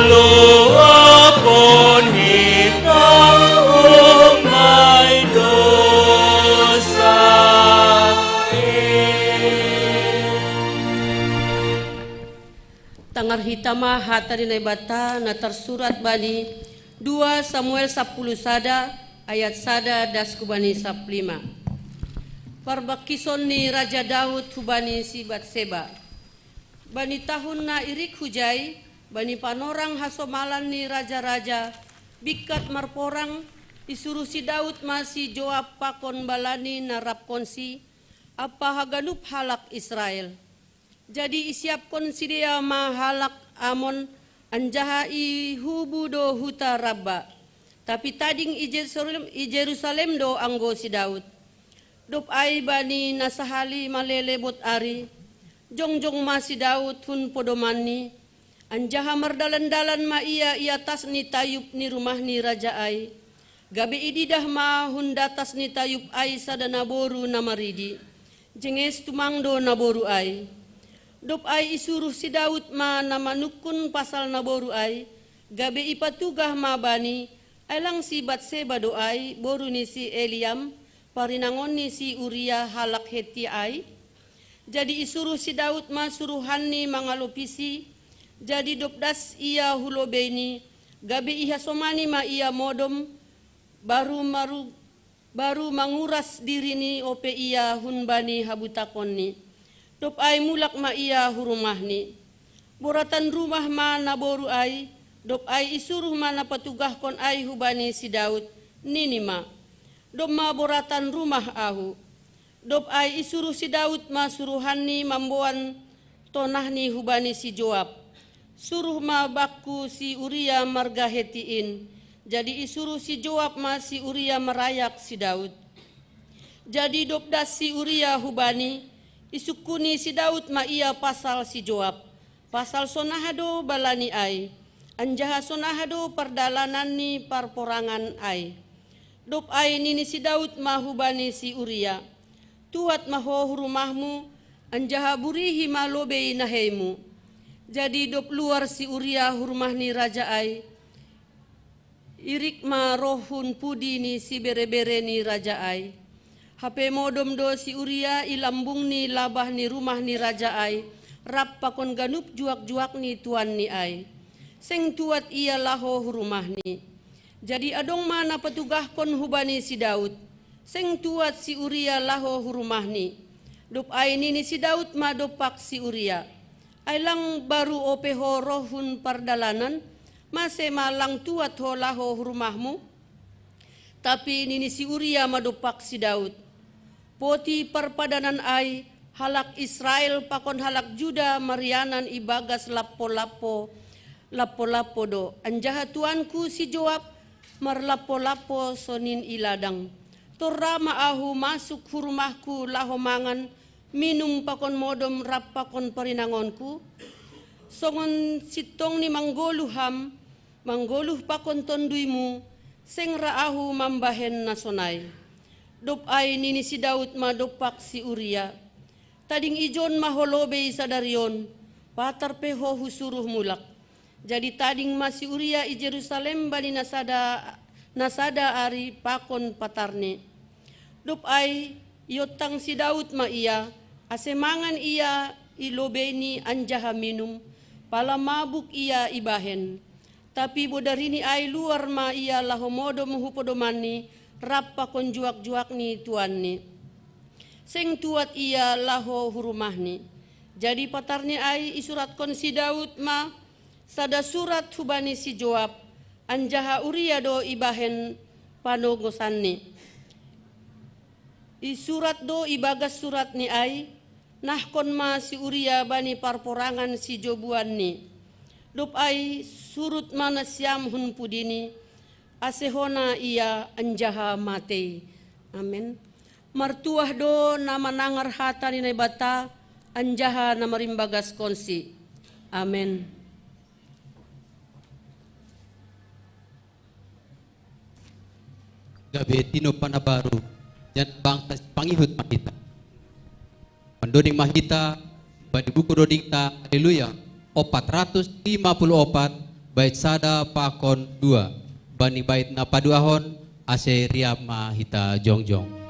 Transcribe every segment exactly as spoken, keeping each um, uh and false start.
Paluapon hita umay dosa. Tangar hita ma hata ni Naibata na tarsurat bani dua Samuel sapuluh sada ayat sada das ku bani sapuluh lima. Parbangkison ni Raja Daud hubani si Batseba. Bani tahun na irik hujai, bani panorang hasomalan ni raja-raja, bingkat marporang, isuruh si Daud ma si Joab pakon balani na rapkonsi, ampa haganup halak Israel. Jadi isiapkon sidea ma halak Amon, anjaha ihubu do huta Rabba. Tapi tading i Jerusalem, i Jerusalem do anggo si Daud. Dob ai bani na sahali malelebot ari, jongjong ma si Daud hun podomanni, anjaha mardalan-dalan ma ia i atas ni tayub ni rumah ni raja ai, gabe ididah ma hun datas ni tayub ai sada naboru na maridi, jenges tumang do naboru ai. Dob ai isuruh si Daud ma na manungkun pasal naboru ai, gabe ipatugah ma bani, ai lang si Batseba do ai, boru ni si Eliam, parinangon ni si Uria halak Heti ai? Jadi isuruh si Daud ma suruhanni mangalopisi, jadi dob das ia hu lobeini, gabe ihasomani ma ia modom, baru maru, baru manguras dirini ope ia hun bani habutakonni. Dob ai mulak ma ia hu rumahni. Boratan rumah ma naboru ai, dob ai isuruh ma na patugahkon ai hubani si Daud, nini ma, domma boratan rumah ahu. Dob ai isuruh si Daud ma suruhanni mamboan tonahni hubani si Joab. Suruh ma bakku si Uria marga Heti in. Jadi isuruh si Joab ma si Uria marayak si Daud. Jadi dob das si Uria hubani, isungkuni si Daud ma ia pasal si Joab. Pasal sonaha do balani ai, anjaha sonaha do pardalanan ni parporangan ai. Dob ai nini si Daud ma hubani si Uria, tuat ma ho hu rumahmu, anjaha burihi ma lobei naheimu. Jadi dob luar si Uria hu rumah ni raja ai, irik ma roh hun pudi ni sibere-bere ni raja ai. Hape modom do si Uria i lambung ni labah ni rumah ni raja ai, rap pakon ganup juak-juak ni tuanni ai. Seng tuat ia laho hu rumahni. Jadi adong ma na patugahkon hubani si Daud, seng tuat si Uria laho hu rumahni. Dob ai nini si Daud ma dompak si Uria, ai lang baru ope ho roh hun pardalanan, mase ma lang tuat ho laho hu rumahmu? Tapi nini si Uria ma dompak si Daud, poti parpadanan ai, halak Israel pakon halak Juda marianan ibagas lampo-lampo, lampo-lampo do, anjaha tuanku si Joab marlampo-lampo sonin i ladang. Torra ma ahu masuk hu rumahku laho mangan, minum pakon modom rap pakon parinangonku? Songon sintong ni manggoluh ham, manggoluh pakon tonduimu, seng ra ahu mambahen na sonai. Dob ai nini si Daud ma dompak si Uria, tading ijon ma ho lobei sadari on, patar pe ho husuruh mulak. Jadi tading ma si Uria i Jerusalem bani na sada, na sada ari pakon patarni. Dob ai iontang si Daud ma ia, ase mangan ia i lobeini anjaha minum, pala mabuk ia ibahen. Tapi bodarini ai luar ma ia laho modom hu podomanni, rap pakon juak-juak ni tuanni. Seng tuat ia laho hu rumahni. Jadi patarni ai isuratkon si Daud ma sada surat hubani si Joab, anjaha Uria do ibahen panogosanni. Isurat do ibagas suratni ai, nahkon ma si Uria bani parporangan sijobuanni. Dob ai surut ma nasiam hun pudini, ase hona ia anjaha matei. Amen. Martuah do na manangar hata ni Naibata, anjaha na marimbagaskonsi. Amen. Gabe tinompa na baru, janah bangsa sipangihut ma hita. Mandoding ma hita, bani buku dodingta Haleluya opat ratus lima puluh opat, bait sada pakon dua. Bani bait na paduahon, ase riap ma hita jongjong.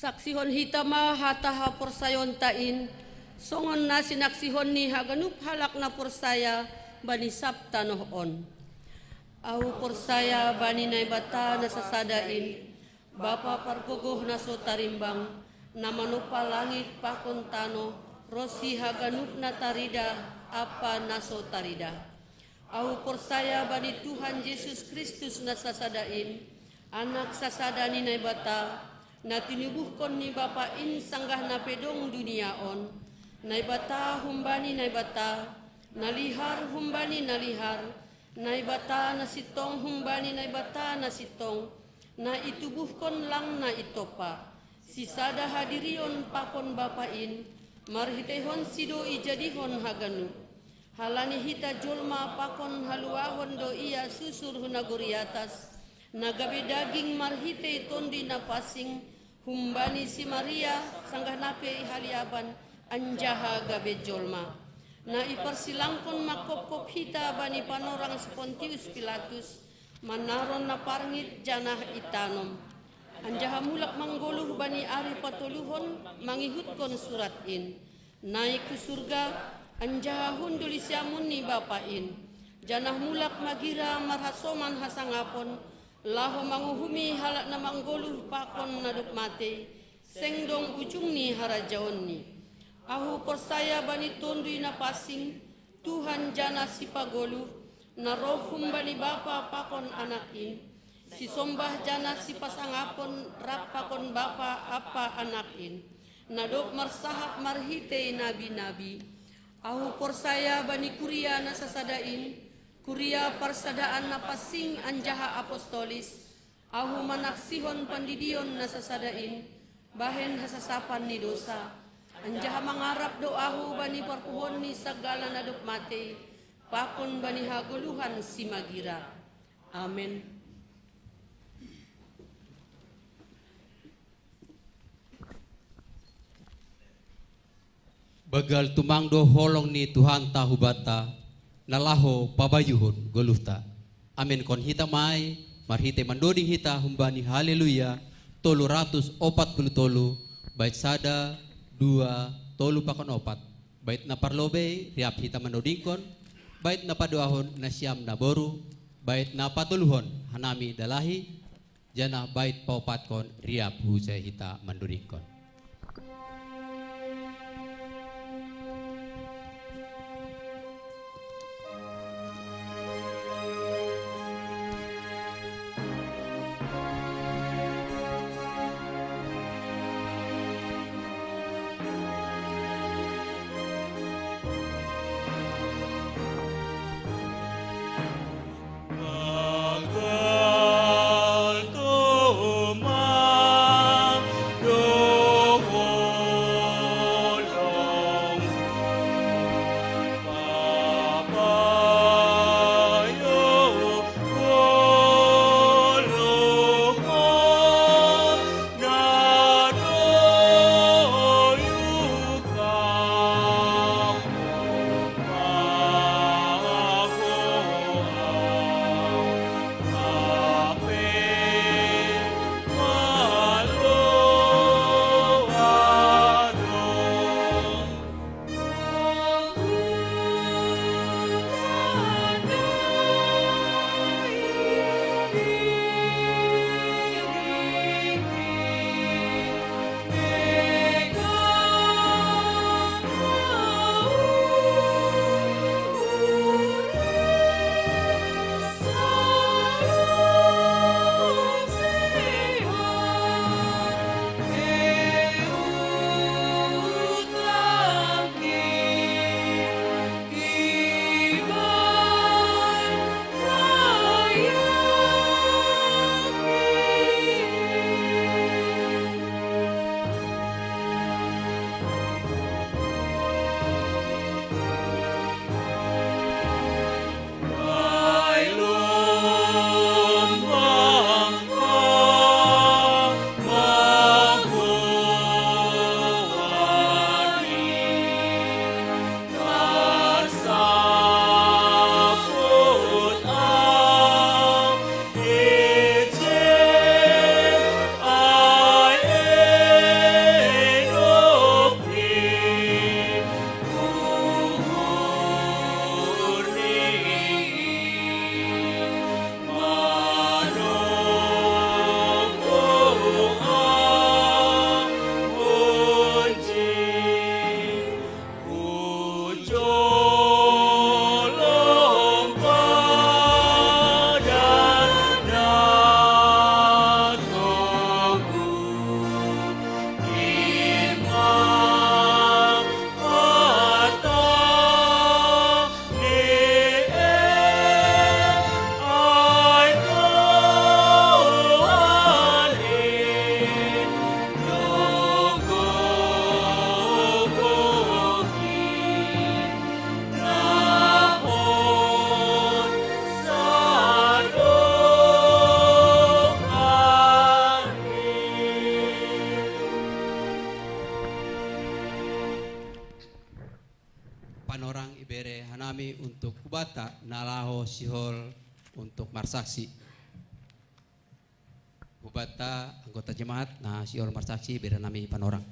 Saksihon hita ma hata haporsayaonta in, songon na sinaksihon ni haganup halak na porsaya bani sab tanoh on. Ahu porsaya bani Naibata na sasada in, Bapa pargogoh na so tarimbang, na manompa langit pakon tanoh, ronsi haganup na tarida ampa na so tarida. Ahu porsaya bani Tuhan Jesus Kristus na sasada in, Anak sasada ni Naibata, na tinubuhkon ni Bapa in sanggah na pe dong dunia on, Naibata humbani Naibata, na lihar humbani na lihar, Naibata na sintong humbani Naibata na sintong, na itubuhkon lang na itompa. Sisada hadirion pakon Bapa in, marhiteihonsi do ijadihon haganup. Halani hita jolma pakon haluahon do Ia susur hu nagori atas, na gabe daging marhitei Tonduy Na Pansing, humbani si Maria, sanggah na pe ihaliaban, anjaha gabe jolma. Na iparsilangkon manghophop hita bani panorang si Pontius Pilatus, manaron na parngit janah itanom. Anjaha mulak manggoluh bani ari patoluhon mangihutkon surat in. Naik hu surga, anjaha hundul di siamun ni Bapa in. Janah mulak magira marhasoman hasangapon, laho manguhumi halak na manggoluh pakon na dob matei, seng dong ujung ni harajaonni. Ahu porsaya bani Tonduy Na Pansing, Tuhan janah Sipagoluh, na roh humbani Bapa pakon Anak in, sisombah janah sipasangapon rap pakon Bapa ampa Anak in, na dob marsahap marhitei nabi-nabi. Ahu porsaya bani kuria na sasada in, kuria parsadaan na pansing anjaha apostolis. Ahu manaksihon pandidion na sasada in, bahen hasasapan ni dousa. Anjaha mangarap do ahu bani parpuhoon ni sagala na dob matei, pakon bani hagoluhan simagira. Amen. Banggal tumang do holong ni Tuhanta hubanta, na laho pabayuhon goluhta. Amenkon hita ma ai, marhitei mandoding hita humbani Haleluya tolu ratus opat puluh tolu, bait sada, dua, tolu pakon opat. Bait na parlobei, riap hita mandodingkon, bait na paduahon, nasiam na boru, bait na patoluhon, hanami dalahi, janah bait paopatkon, riap huse hita mandodingkon. Panorang ibere hanami untuk hubata nalaho sihol untuk marsaksi. Hubata anggota jemaat na sihol marsaksi ibere hanami panorang.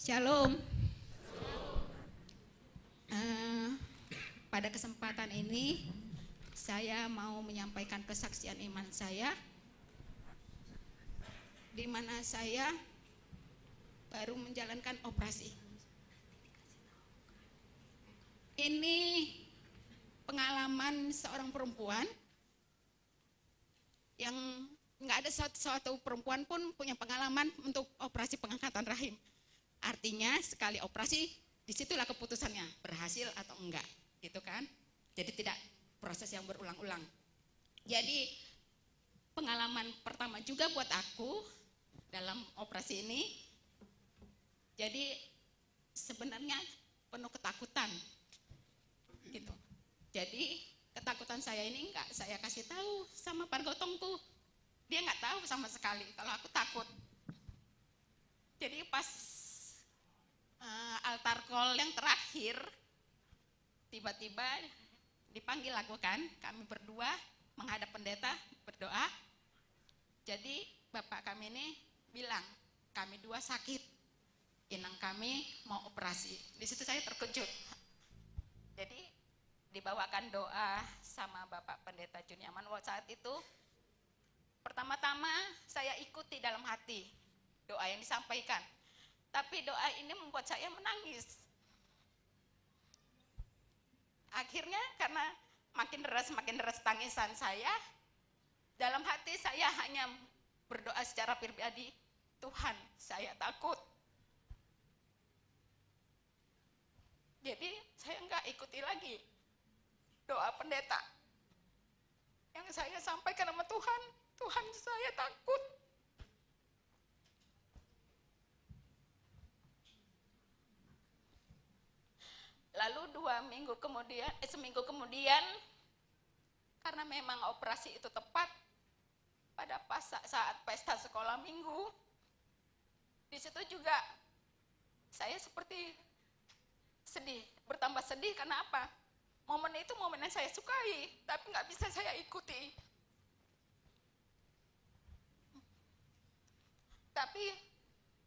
Shalom. Eh, pada kesempatan ini saya mau menyampaikan kesaksian iman saya, di mana saya baru menjalankan operasi. Ini pengalaman seorang perempuan yang nggak ada satu, satu perempuan pun punya pengalaman untuk operasi pengangkatan rahim. Artinya sekali operasi, disitulah keputusannya berhasil atau enggak, gitu kan? Jadi tidak proses yang berulang-ulang. Jadi pengalaman pertama juga buat aku dalam operasi ini. Jadi sebenarnya penuh ketakutan, gitu. Jadi ketakutan saya ini nggak saya kasih tahu sama pargotongku. Dia nggak tahu sama sekali kalau aku takut. Jadi pas uh, altar call yang terakhir, tiba-tiba dipanggil aku kan, kami berdua menghadap pendeta berdoa. Jadi bapak kami ini bilang, kami dua sakit, inang kami mau operasi. Di situ saya terkejut. Jadi dibawakan doa sama Bapak Pendeta Juniaman saat itu. Pertama-tama saya ikuti dalam hati doa yang disampaikan. Tapi doa ini membuat saya menangis. Akhirnya karena makin deras, makin deras tangisan saya, dalam hati saya hanya berdoa secara pribadi, "Tuhan, saya takut." Jadi saya nggak ikuti lagi doa pendeta. Yang saya sampaikan sama Tuhan, "Tuhan, saya takut." Lalu dua minggu kemudian, eh, seminggu kemudian, karena memang operasi itu tepat pada pas saat pesta sekolah minggu, di situ juga saya seperti sedih, bertambah sedih. Karena apa? Momen itu momen yang saya sukai, tapi nggak bisa saya ikuti. Tapi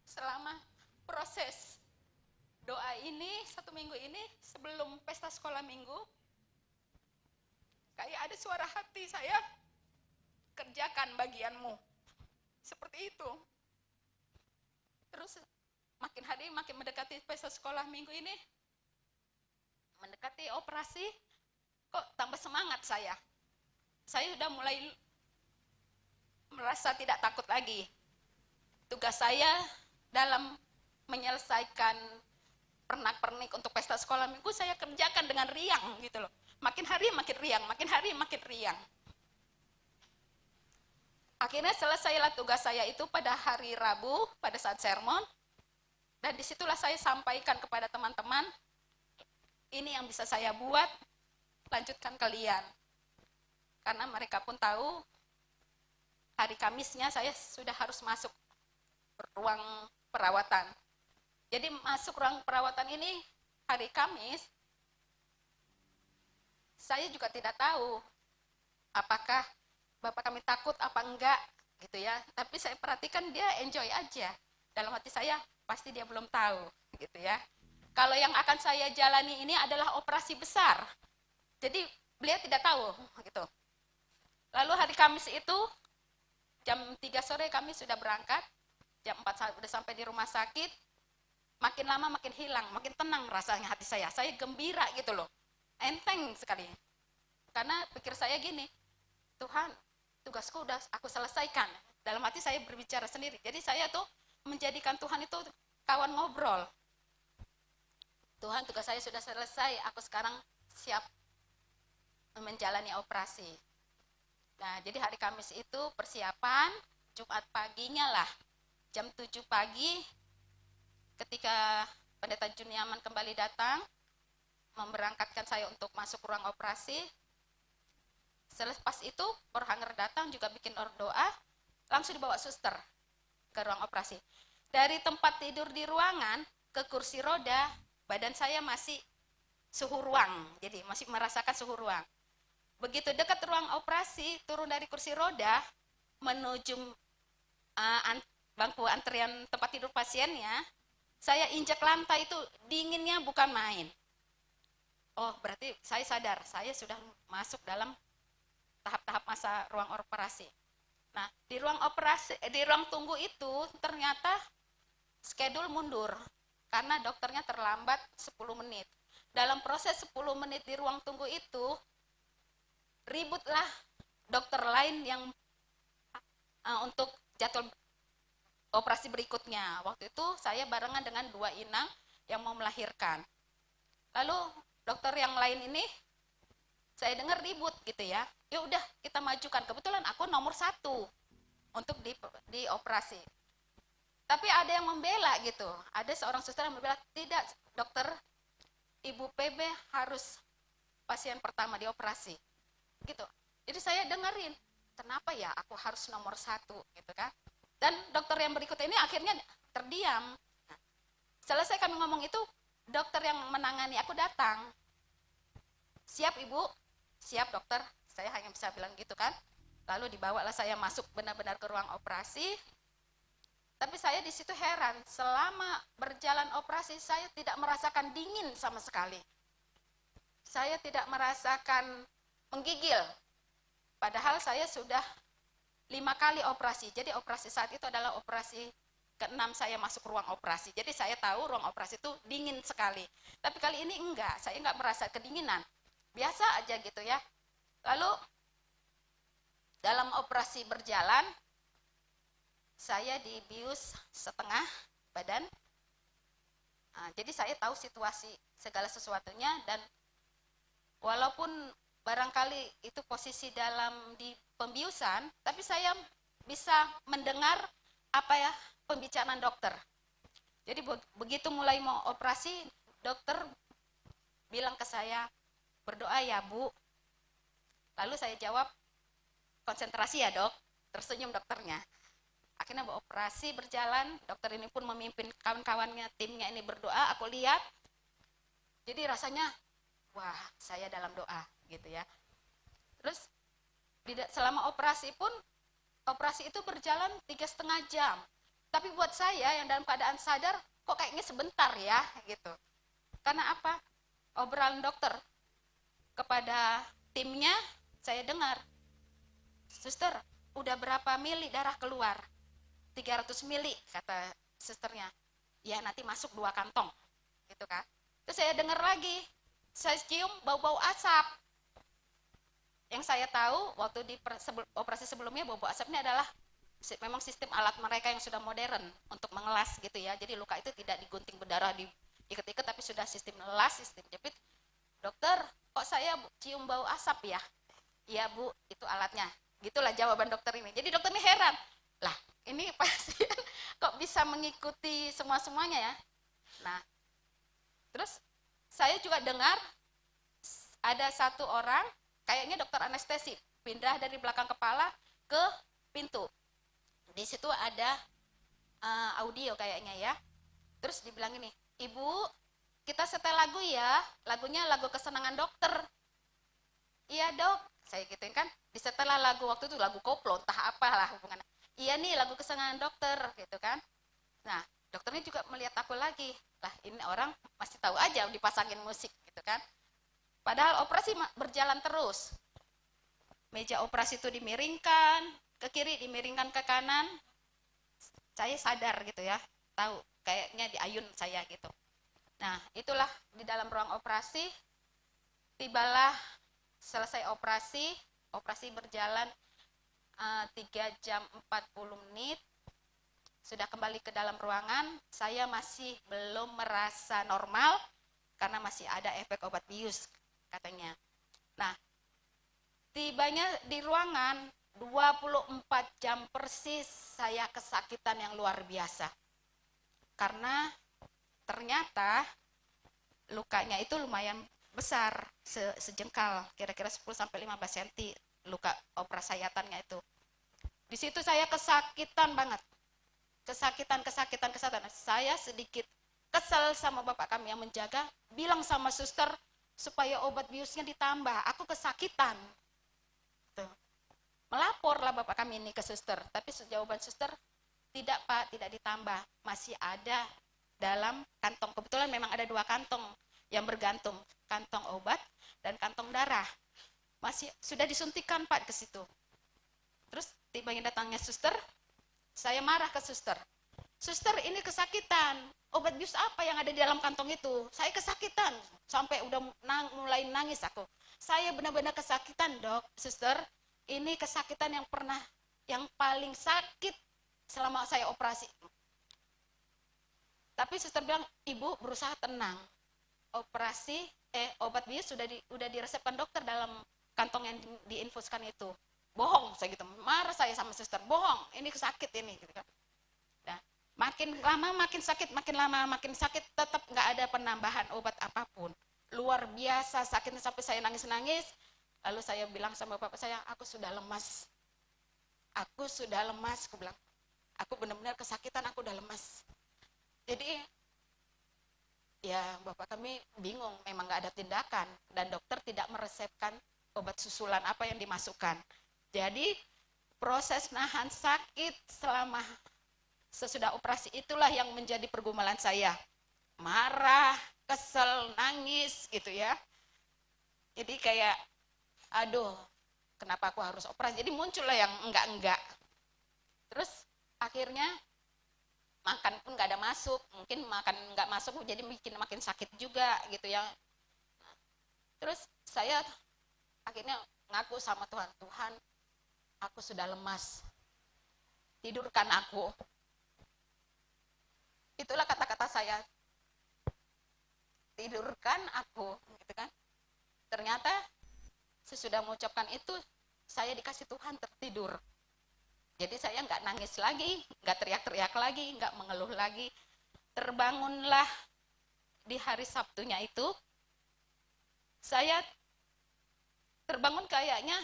selama proses doa ini, satu minggu ini, sebelum pesta sekolah minggu, kayak ada suara hati saya, "Kerjakan bagianmu." Seperti itu. Terus makin hari makin mendekati pesta sekolah minggu ini, mendekati operasi, kok tambah semangat saya. Saya sudah mulai merasa tidak takut lagi. Tugas saya dalam menyelesaikan pernak-pernik untuk pesta sekolah minggu saya kerjakan dengan riang gitu loh. Makin hari makin riang, makin hari makin riang. Akhirnya selesailah tugas saya itu pada hari Rabu pada saat sermon. Dan disitulah saya sampaikan kepada teman-teman, "Ini yang bisa saya buat, lanjutkan kalian." Karena mereka pun tahu hari Kamisnya saya sudah harus masuk ruang perawatan. Jadi masuk ruang perawatan ini hari Kamis, saya juga tidak tahu apakah bapak kami takut apa enggak gitu ya. Tapi saya perhatikan dia enjoy aja. Dalam hati saya pasti dia belum tahu gitu ya. Kalau yang akan saya jalani ini adalah operasi besar. Jadi beliau tidak tahu gitu. Lalu hari Kamis itu jam tiga sore kami sudah berangkat, jam empat sa- udah sampai di rumah sakit. Makin lama makin hilang, makin tenang rasanya hati saya. Saya gembira gitu loh. Enteng sekali. Karena pikir saya gini, "Tuhan, tugasku udah aku selesaikan." Dalam hati saya berbicara sendiri. Jadi saya tuh menjadikan Tuhan itu kawan ngobrol. "Tuhan, tugas saya sudah selesai, aku sekarang siap menjalani operasi." Nah, jadi hari Kamis itu persiapan, Jumat paginya lah jam tujuh pagi, ketika Pendeta Juniaman kembali datang, memberangkatkan saya untuk masuk ruang operasi. Selepas itu, Bro Hanger datang juga bikin doa, langsung dibawa suster ke ruang operasi. Dari tempat tidur di ruangan ke kursi roda, badan saya masih suhu ruang, jadi masih merasakan suhu ruang. Begitu dekat ruang operasi, turun dari kursi roda menuju uh, bangku antrian tempat tidur pasiennya, saya injak lantai itu dinginnya bukan main. Oh, berarti saya sadar, saya sudah masuk dalam tahap-tahap masa ruang operasi. Nah, di ruang operasi, eh, di ruang tunggu itu ternyata schedule mundur karena dokternya terlambat sepuluh menit. Dalam proses sepuluh menit di ruang tunggu itu, ributlah dokter lain yang uh, untuk jadwal operasi berikutnya. Waktu itu saya barengan dengan dua inang yang mau melahirkan. Lalu dokter yang lain ini saya dengar ribut gitu ya. Ya udah, kita majukan. Kebetulan aku nomor satu untuk di dioperasi. Tapi ada yang membela gitu. Ada seorang suster yang membela, tidak, dokter, Ibu P B harus pasien pertama dioperasi gitu. Jadi saya dengerin, kenapa ya aku harus nomor satu gitu kan. Dan dokter yang berikutnya ini akhirnya terdiam. Nah, selesai kami ngomong itu, dokter yang menangani aku datang. Siap ibu? Siap dokter. Saya hanya bisa bilang gitu kan. Lalu dibawalah saya masuk benar-benar ke ruang operasi. Tapi saya di situ heran, selama berjalan operasi saya tidak merasakan dingin sama sekali. Saya tidak merasakan menggigil. Padahal saya sudah lima kali operasi. Jadi operasi saat itu adalah operasi keenam saya masuk ruang operasi. Jadi saya tahu ruang operasi itu dingin sekali. Tapi kali ini enggak, saya enggak merasa kedinginan. Biasa aja gitu ya. Lalu dalam operasi berjalan, saya dibius setengah badan. Nah, jadi saya tahu situasi segala sesuatunya dan walaupun barangkali itu posisi dalam di pembiusan, tapi saya bisa mendengar apa ya pembicaraan dokter. Jadi begitu mulai mau operasi, dokter bilang ke saya, "Berdoa ya, Bu." Lalu saya jawab, "Konsentrasi ya, Dok." Tersenyum dokternya. Akhirnya beroperasi berjalan, dokter ini pun memimpin kawan-kawannya, timnya ini berdoa, aku lihat. Jadi rasanya, wah, saya dalam doa gitu ya. Terus selama operasi pun, operasi itu berjalan tiga setengah jam. Tapi buat saya yang dalam keadaan sadar, kok kayaknya sebentar ya gitu. Karena apa? Obrolan dokter kepada timnya saya dengar, "Suster, udah berapa mili darah keluar?" "Tiga ratus mili," kata susternya. "Ya, nanti masuk dua kantong." Gitu kan. Terus saya dengar lagi, saya cium bau-bau asap. Yang saya tahu, waktu di operasi sebelumnya, bau-bau asap ini adalah memang sistem alat mereka yang sudah modern untuk mengelas gitu ya. Jadi luka itu tidak digunting berdarah, diikat-ikat, tapi sudah sistem las, sistem jepit. "Dokter, kok saya cium bau asap ya?" "Iya, Bu, itu alatnya." Gitulah jawaban dokter ini. Jadi dokter ini heran, "Lah, ini pasien kok bisa mengikuti semua-semuanya ya?" Nah, terus saya juga dengar ada satu orang, kayaknya dokter anestesi, pindah dari belakang kepala ke pintu. Di situ ada uh, audio kayaknya ya. Terus dibilang ini, "Ibu, kita setel lagu ya, lagunya lagu kesenangan dokter." "Iya, Dok," saya gituin kan. Disetel lagu waktu itu, lagu koplo, entah apalah hubungannya. "Iya nih, lagu kesenangan dokter," gitu kan. Nah, dokternya juga melihat aku lagi. "Lah, ini orang masih tahu aja dipasangin musik gitu kan. Padahal operasi berjalan terus. Meja operasi itu dimiringkan ke kiri, dimiringkan ke kanan. Saya sadar gitu ya, tahu kayaknya diayun saya gitu. Nah, itulah di dalam ruang operasi. Tibalah selesai operasi, operasi berjalan uh, tiga jam empat puluh menit. Sudah kembali ke dalam ruangan, saya masih belum merasa normal karena masih ada efek obat bius katanya. Nah, tibanya di ruangan, dua puluh empat jam persis saya kesakitan yang luar biasa. Karena ternyata lukanya itu lumayan besar, se- sejengkal, kira-kira sepuluh sampai lima belas senti luka operasi sayatannya itu. Di situ saya kesakitan banget. Kesakitan, kesakitan, kesakitan. Saya sedikit kesel sama bapak kami yang menjaga, bilang sama suster supaya obat biusnya ditambah. Aku kesakitan. Tuh. Melaporlah bapak kami ini ke suster, tapi jawaban suster, "Tidak, Pak, tidak ditambah. Masih ada dalam kantong." Kebetulan memang ada dua kantong yang bergantung, kantong obat dan kantong darah. Masih sudah disuntikan, Pak, ke situ. Terus tiba datangnya suster, saya marah ke suster. "Suster, ini kesakitan. Obat bius apa yang ada di dalam kantong itu? Saya kesakitan." Sampai udah nang, mulai nangis aku. "Saya benar-benar kesakitan, Dok." "Suster, ini kesakitan yang pernah, yang paling sakit selama saya operasi." Tapi suster bilang, "Ibu berusaha tenang. Operasi, eh, obat bius sudah di, udah diresepkan dokter dalam kantong yang di, diinfuskan itu." "Bohong," saya gitu. Marah saya sama suster. "Bohong, ini sakit ini," gitu kan. Nah, makin lama makin sakit, makin lama makin sakit, tetap nggak ada penambahan obat apapun. Luar biasa sakitnya sampai saya nangis-nangis. Lalu saya bilang sama bapak saya, "Aku sudah lemas. Aku sudah lemas," aku bilang. "Aku benar-benar kesakitan, aku udah lemas." Jadi ya bapak kami bingung, memang nggak ada tindakan dan dokter tidak meresepkan obat susulan apa yang dimasukkan. Jadi proses nahan sakit selama sesudah operasi itulah yang menjadi pergumulan saya. Marah, kesel, nangis gitu ya. Jadi kayak, "Aduh, kenapa aku harus operasi?" Jadi muncullah yang enggak-enggak. Terus akhirnya makan pun nggak ada masuk, mungkin makan nggak masuk jadi bikin makin sakit juga gitu ya. Terus saya akhirnya ngaku sama Tuhan, "Tuhan, aku sudah lemas, tidurkan aku." Itulah kata-kata saya, "Tidurkan aku," gitu kan. Ternyata sesudah mengucapkan itu, saya dikasih Tuhan tertidur. Jadi saya nggak nangis lagi, nggak teriak-teriak lagi, nggak mengeluh lagi. Terbangunlah di hari Sabtunya itu, saya terbangun kayaknya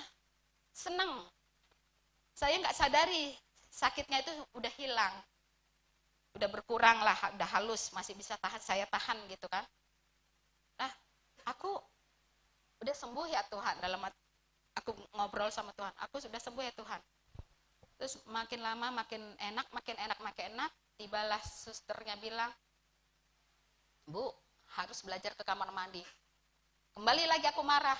senang. Saya nggak sadari sakitnya itu udah hilang, udah berkurang lah, udah halus, masih bisa tahan, saya tahan gitu kan. "Nah, aku udah sembuh ya Tuhan," dalam hati aku ngobrol sama Tuhan, "Aku sudah sembuh ya Tuhan." Terus makin lama makin enak, makin enak, makin enak. Tibalah susternya bilang, "Bu, harus belajar ke kamar mandi." Kembali lagi aku marah.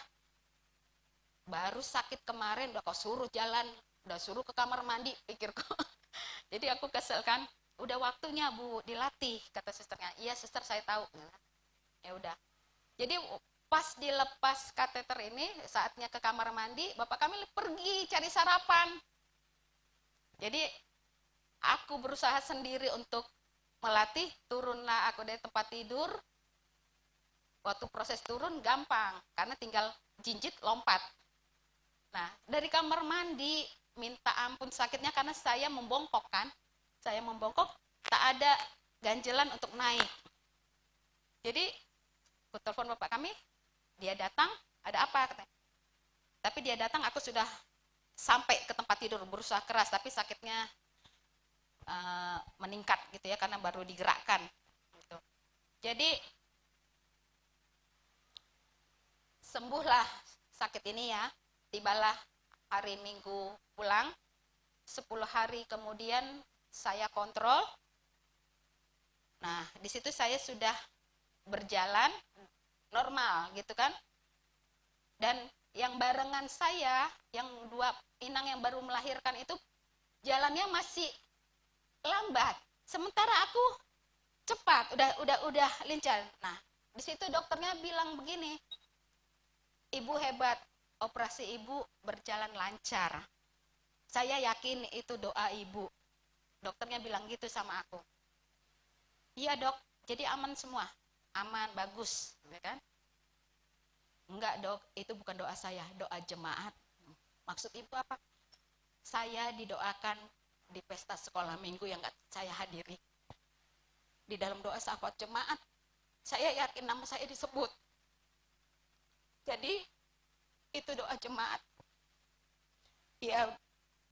"Baru sakit kemarin udah kau suruh jalan, udah suruh ke kamar mandi," pikirku. Jadi aku kesel kan. "Udah waktunya, Bu, dilatih," kata susternya. "Iya suster, saya tahu." Ya udah. Jadi pas dilepas kateter ini, saatnya ke kamar mandi, bapak kami pergi cari sarapan. Jadi aku berusaha sendiri untuk melatih. Turunlah aku dari tempat tidur. Waktu proses turun gampang karena tinggal jinjit, lompat. Nah, dari kamar mandi minta ampun sakitnya karena saya membongkok kan. Saya membongkok, tak ada ganjelan untuk naik. Jadi aku telepon bapak kami, dia datang, "Ada apa?" katanya. Tapi dia datang, aku sudah sampai ke tempat tidur, berusaha keras tapi sakitnya uh, meningkat gitu ya karena baru digerakkan gitu. Jadi sembuhlah sakit ini ya. Tibalah hari Minggu pulang, sepuluh hari kemudian saya kontrol. Nah, di situ saya sudah berjalan normal gitu kan. Dan yang barengan saya, yang dua inang yang baru melahirkan itu, jalannya masih lambat. Sementara aku cepat, udah udah udah lincah. Nah, di situ dokternya bilang begini, "Ibu hebat, operasi ibu berjalan lancar. Saya yakin itu doa ibu." Dokternya bilang gitu sama aku. "Iya dok, jadi aman semua?" "Aman, bagus," ya kan. "Enggak dok, itu bukan doa saya, doa jemaat." "Maksud ibu apa?" saya didoakan di pesta sekolah minggu yang nggak saya hadiri. Di dalam doa syafaat jemaat, saya yakin nama saya disebut. Jadi, itu doa jemaat. Ya,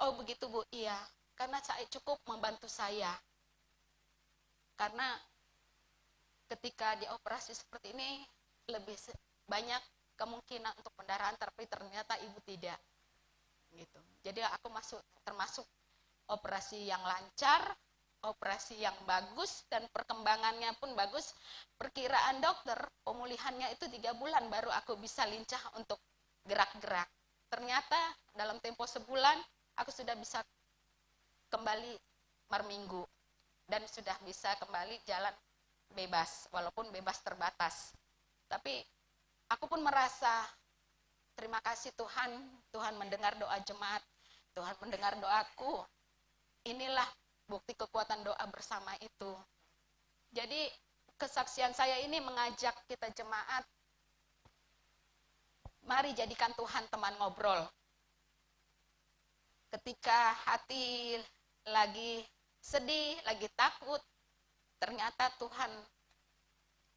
oh begitu, Bu, iya. Karena saya cukup membantu saya. Karena ketika dioperasi seperti ini, lebih se- banyak kemungkinan untuk pendarahan, tapi ternyata ibu tidak. Gitu. Jadi aku masuk termasuk operasi yang lancar, operasi yang bagus, dan perkembangannya pun bagus. Perkiraan dokter, pemulihannya itu tiga bulan baru aku bisa lincah untuk gerak-gerak. Ternyata dalam tempo sebulan aku sudah bisa kembali marminggu dan sudah bisa kembali jalan bebas, walaupun bebas terbatas. Tapi aku pun merasa terima kasih Tuhan, Tuhan mendengar doa jemaat, Tuhan mendengar doaku. Inilah bukti kekuatan doa bersama itu. Jadi kesaksian saya ini mengajak kita jemaat, mari jadikan Tuhan teman ngobrol. Ketika hati lagi sedih, lagi takut, ternyata Tuhan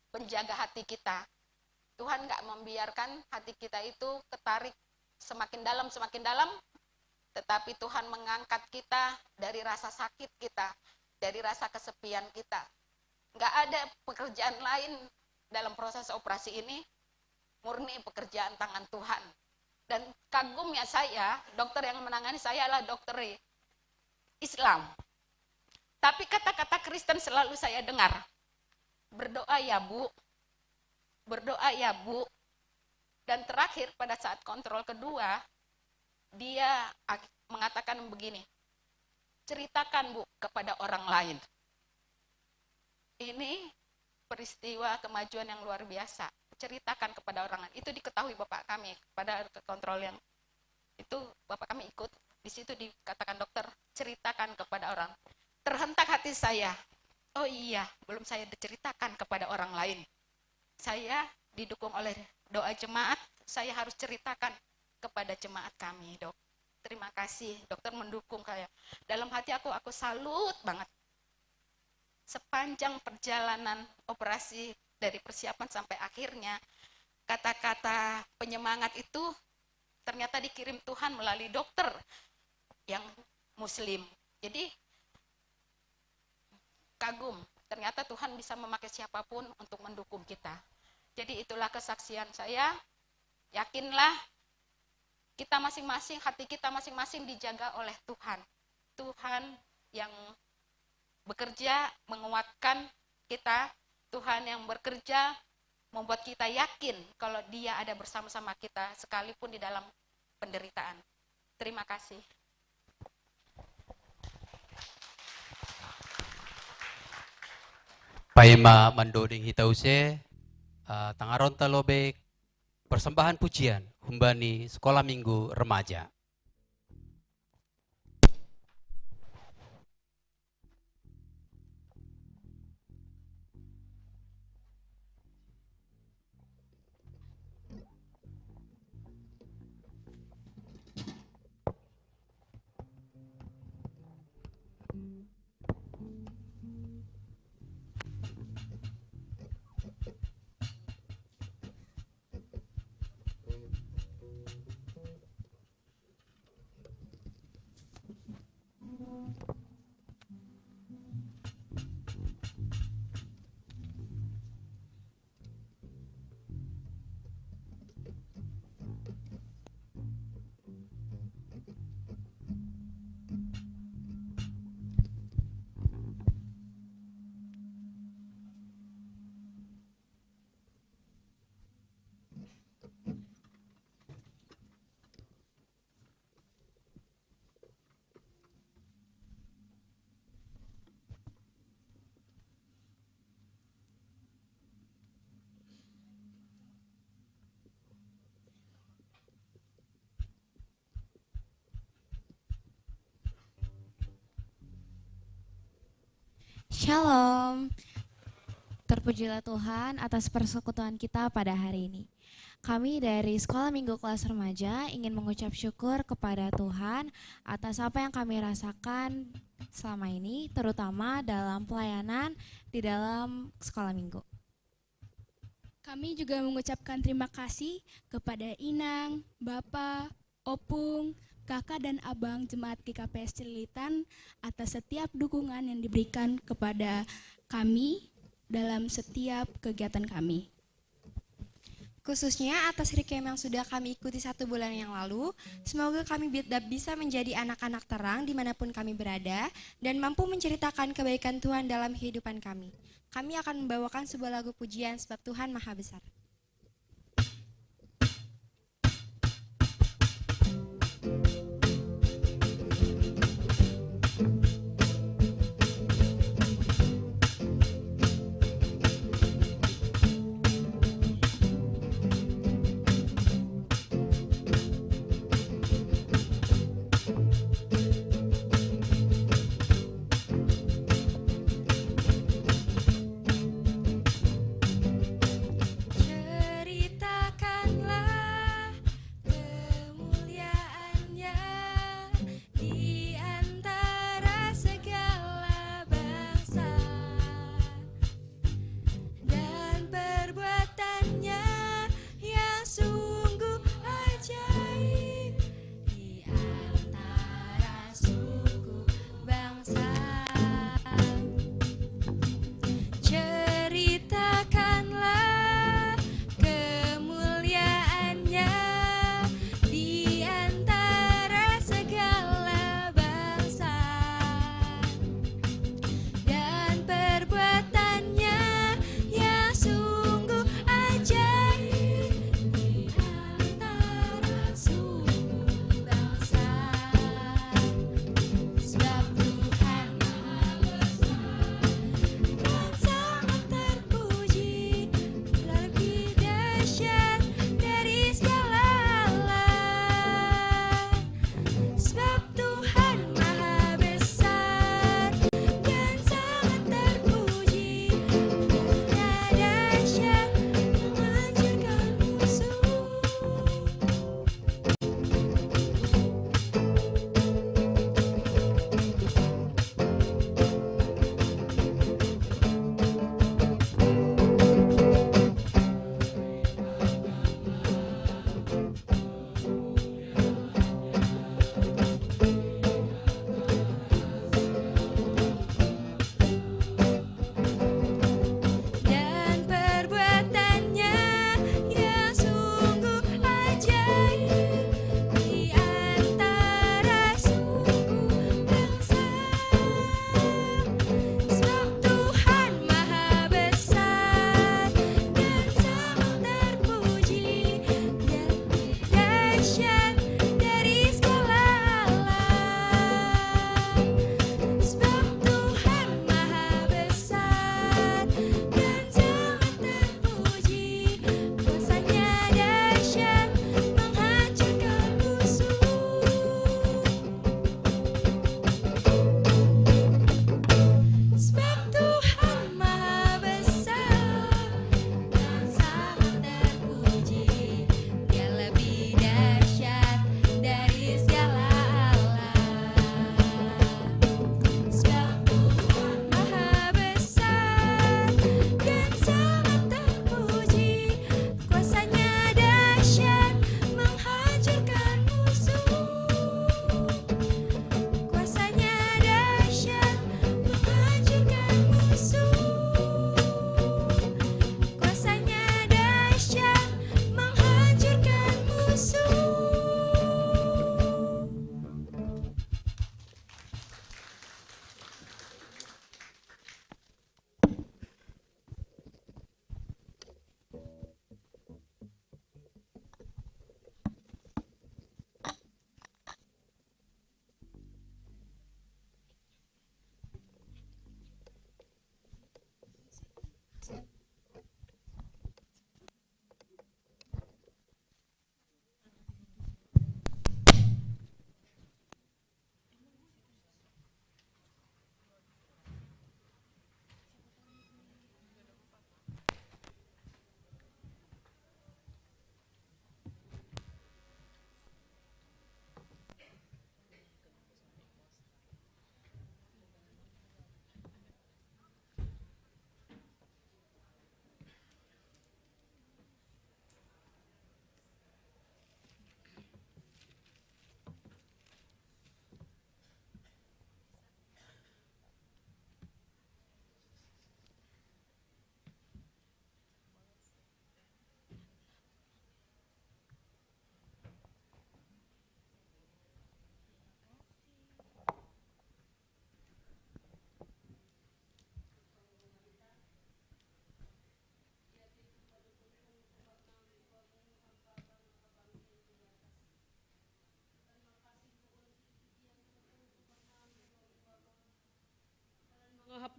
penjaga hati kita. Tuhan nggak membiarkan hati kita itu ketarik semakin dalam, semakin dalam, tetapi Tuhan mengangkat kita dari rasa sakit kita, dari rasa kesepian kita. Nggak ada pekerjaan lain dalam proses operasi ini, murni pekerjaan tangan Tuhan. Dan kagumnya saya, dokter yang menangani saya adalah dokter Islam. Tapi kata-kata Kristen selalu saya dengar. "Berdoa ya, Bu. Berdoa ya, Bu." Dan terakhir, pada saat kontrol kedua, dia mengatakan begini, "Ceritakan, Bu, kepada orang lain." Ini peristiwa kemajuan yang luar biasa. Ceritakan kepada orang lain. Itu diketahui bapak kami pada kontrol yang itu, bapak kami ikut. Di situ dikatakan dokter, "Ceritakan kepada orang." Terhentak hati saya. "Oh iya, belum saya ceritakan kepada orang lain. Saya didukung oleh doa jemaat, saya harus ceritakan kepada jemaat kami, Dok." Terima kasih, dokter mendukung saya. Dalam hati aku, aku salut banget. Sepanjang perjalanan operasi dari persiapan sampai akhirnya, kata-kata penyemangat itu ternyata dikirim Tuhan melalui dokter yang muslim. Jadi kagum, ternyata Tuhan bisa memakai siapapun untuk mendukung kita. Jadi itulah kesaksian saya. Yakinlah, kita masing-masing, hati kita masing-masing dijaga oleh Tuhan. Tuhan yang bekerja menguatkan kita, Tuhan yang bekerja membuat kita yakin kalau Dia ada bersama-sama kita sekalipun di dalam penderitaan. Terima kasih. Paima mandoding hita use, uh, tangaronta lobe persembahan pujian humbani Sekolah Minggu Remaja. Shalom. Terpujilah Tuhan atas persekutuan kita pada hari ini. Kami dari Sekolah Minggu Kelas Remaja ingin mengucap syukur kepada Tuhan atas apa yang kami rasakan selama ini, terutama dalam pelayanan di dalam sekolah minggu. Kami juga mengucapkan terima kasih kepada Inang, Bapak, Opung, Kakak dan Abang Jemaat G K P S Cililitan atas setiap dukungan yang diberikan kepada kami dalam setiap kegiatan kami. Khususnya atas Rikem yang sudah kami ikuti satu bulan yang lalu, semoga kami bi- da- bisa menjadi anak-anak terang dimanapun kami berada dan mampu menceritakan kebaikan Tuhan dalam kehidupan kami. Kami akan membawakan sebuah lagu pujian sebab Tuhan Maha Besar.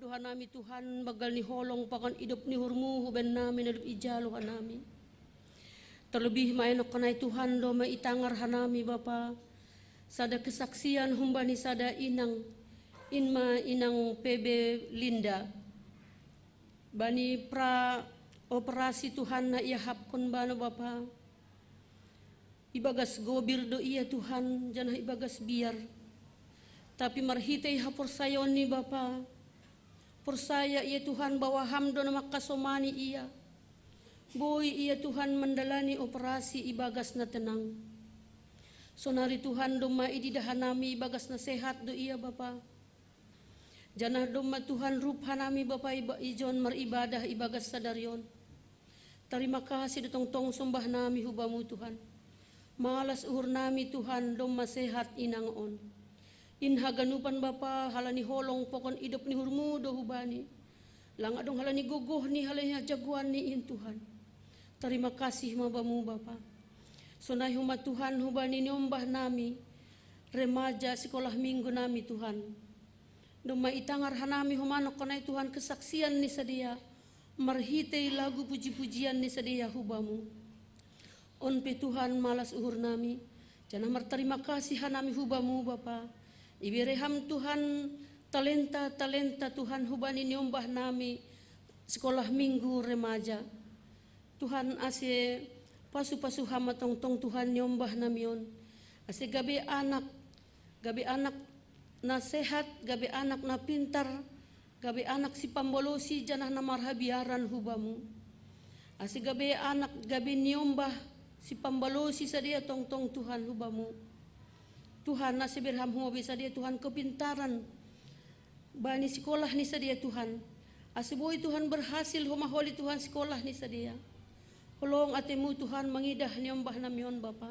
Doha nami Tuhan, banggal ni holong pakon idop ni uhurmu hubaen nami na dob ijalo hanami. Terlebih ma enonkon ai Tuhan, domma itangar hanami Bapa sada kesaksian humbani sada inang, in ma inang P B Linda. Bani pra operasi Tuhan na iahapkon bana Bapa, ibagas gobir do ia Tuhan, janah ibagas biar. Tapi marhitei haporsayaonni Bapa, porsaya ia Tuhan bahwa Ham do na mangkasomani ia. Boi ia Tuhan mandalani operasi ibagas na tenang. Sonari Tuhan domma ididah hanami ibagas na sehat do ia Bapa. Janah domma Tuhan rup hanami Bapa iba-, ijon maribadah ibagas sadari on. Tarima kasih do tongtong sombah nami hu Bamu Tuhan. Malas uhur nami Tuhan domma sehat inang on. In haganupan Bapa halani holong pakon idop ni uhurmu do hubani. Lang adong halani gogohni, halani hajagoanni in Tuhan. Tarima kasih ma Bamu Bapa. Sonai homa Tuhan hubani niombah nami remaja sikolah minggu nami Tuhan. Domma itangar hanami homa enonkon ai Tuhan kesaksian ni sidea marhitei lagu puji-pujian ni sidea hu Bamu. On pe Tuhan malas uhur nami, janah martarima kasih hanami hu Bamu Bapa. Ibere Ham Tuhan talenta-talenta Tuhan hubani niombah nami sikolah minggu remaja. Tuhan ase pasu-pasu Ham ma tongtong Tuhan niombah nami on. Ase gabe anak, gabe anak na sehat, gabe anak na pintar, gabe anak sipambalosi janah na marhabiaran hu Bamu. Ase gabe anak, gabe niombah sipambalosi sidea tongtong Tuhan hu Bamu. Tuhan ase bere Ham homa be sidea Tuhan kepintaran bani sikolah ni sidea Tuhan. Ase boi Tuhan berhasil homa holi Tuhan sikolah ni sidea. Holong atemu Tuhan mangidah niombah nami on Bapa.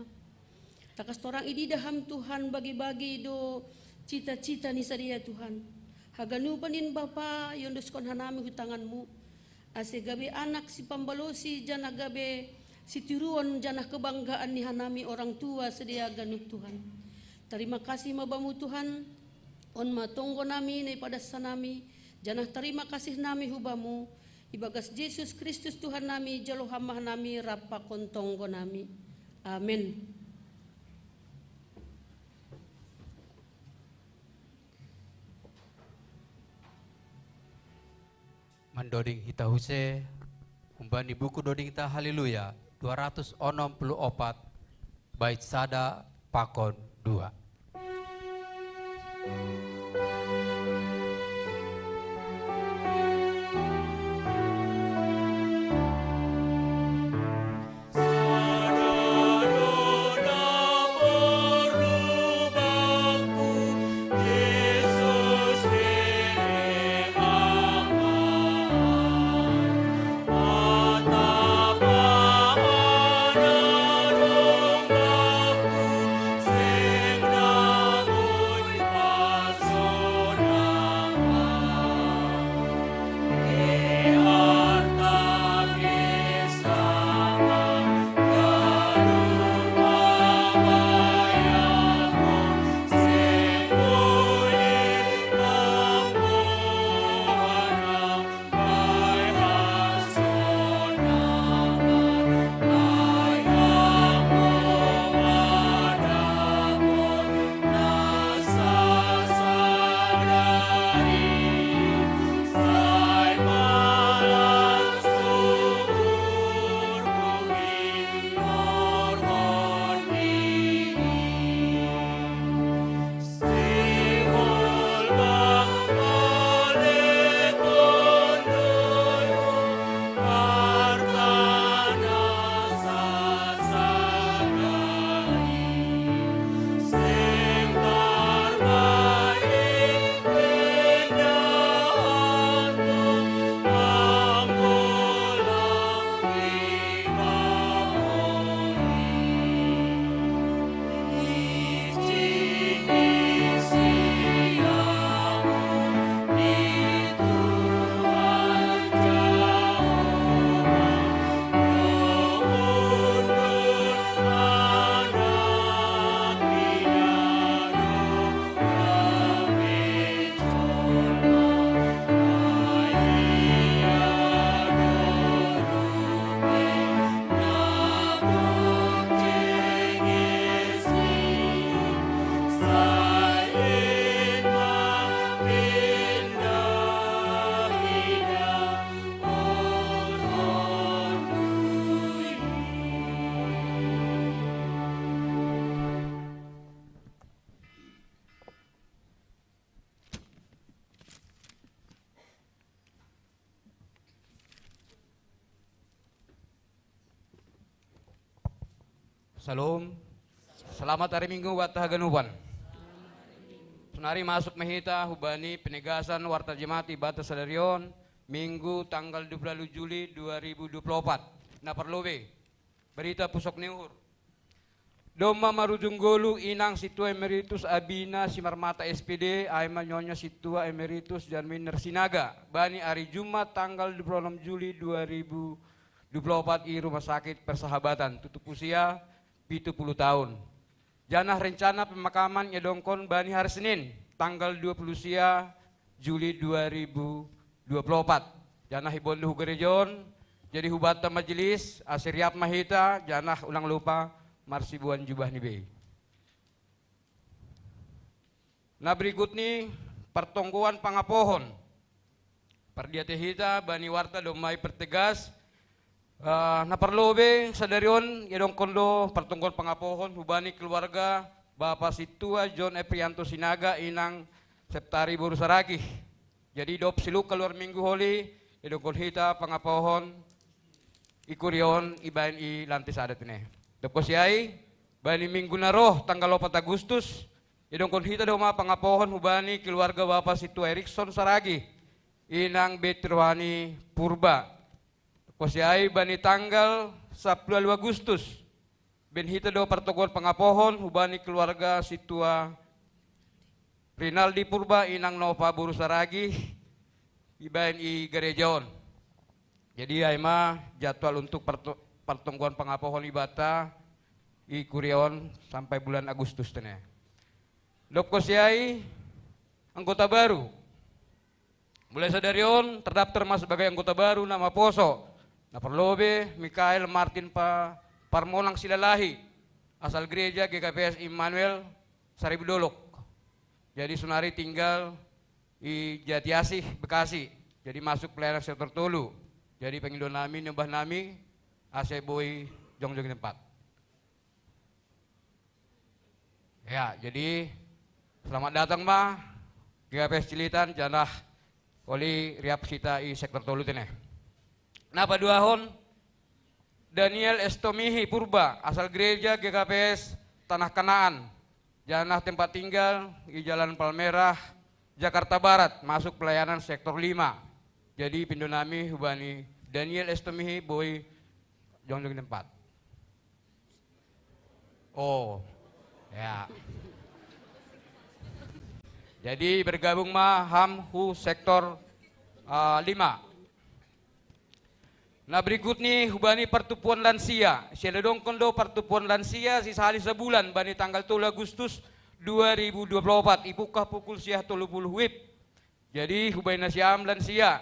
Tangkas torang ididah Ham Tuhan bagi-bagi do cita-cita ni sidea Tuhan. Haganupan in Bapa iondoskon hanami hu tanganmu. Ase gabe anak sipambalosi janah gabe sitiruon janah kebanggaan ni hanami orang tua sidea ganup Tuhan. Tarima kasih ma Bamu Tuhan. On ma tonggo nami na ipadas hanami, janah tarima kasih nami hu Bamu, ibagas Jesus Kristus Tuhan nami, jalo Ham ma hanami rap pakon tonggo nami. Amen. Mandoding hita use, humbani buku dodingta Haleluya, dua ratus onom puluh opat, bait sada pakon dua. Salom. Selamat hari Minggu buat haganupan. Sonari masuk ma hita hubani penegasan warta jemaat ibata sadarion, Minggu tanggal dua puluh Juli dua ribu dua puluh empat. Na parlobe, berita pusok ni uhur. Domma marujung golu inang Situa Emeritus Abina Simarmata S P D, ai ma Nyonya Situa Emeritus Janmin Sinaga, bani hari Jumat tanggal dua puluh enam Juli dua ribu dua puluh empat i Rumah Sakit Persahabatan, tutup usia pitu puluh tahun. Janah rencana pemakaman iadongkon bani hari Senin, tanggal dua puluh sia Juli dua ribu dua puluh empat. Janah ibondo hu gereja on, jadi hubanta majelis, ase riap ma hita, janah ulang lupa marsibuan jubah ni bei. Na berikut ni partonggoan pangapohon. Pardiate hita bani warta domma i pertegas, ah, na parlobe sadarion iadongkon do partonggoan pangapohon hubani keluarga Bapa Situa John Eprianto Sinaga inang Septari boru Saragih. Jadi dob siluk kaluar Minggu Holi, iadongkon hita pangapohon i kuria on ibaen i lantai sada tene. Dob kosiai, bani Minggu na roh tanggal opat Agustus, iadongkon hita do ma pangapohon hubani keluarga Bapa Situa Erikson Saragih, inang Betty Rohani Purba. Kosiai bani tanggal sapuluh Agustus, baen hita do partonggoan pangapohon hubani keluarga Situa Rinaldi Purba inang Nova boru Saragih, ibaen i gereja on. Jadi ai ma jadwal untuk parto-, partonggoan pangapohon ibata i kuria on sampai bulan Agustus tene. Dob kosiai anggota baru. Mulai sadarion terdaftar ma sebagai anggota baru na maposo, na parlobe Mikael Martin Pa-, Parmonang Silalahi, asal gereja G K P S Immanuel Saribu Dolok. Jadi sonari tinggal i Jatiasih, Bekasi. Jadi masuk pelayanan sektor tolu. Jadi pangindo nami, niombah nami, ase boi jongjong i tempat. Ya, jadi selamat datang ma G K P S Cililitan, janah oli riap hita i sektor tolu tene. Na paduahon, Daniel Estomihi Purba, asal gereja G K P S Tanah Kanaan, janah tempat tinggal i Jalan Palmerah, Jakarta Barat, masuk pelayanan sektor lima. Jadi pindo nami hubani Daniel Estomihi boi jongjong i tempat. Oh, ya. Jadi bergabung ma ham hu sektor, ah, lima. Na berikut ni hubani partumpuan lansia. Siadongkon do partumpuan lansia sisahali sabulan bani tanggal tolu Agustus dua ribu dua puluh empat, ipungkah pukul sia tolu puluh wib. Jadi hubani nasiam lansia,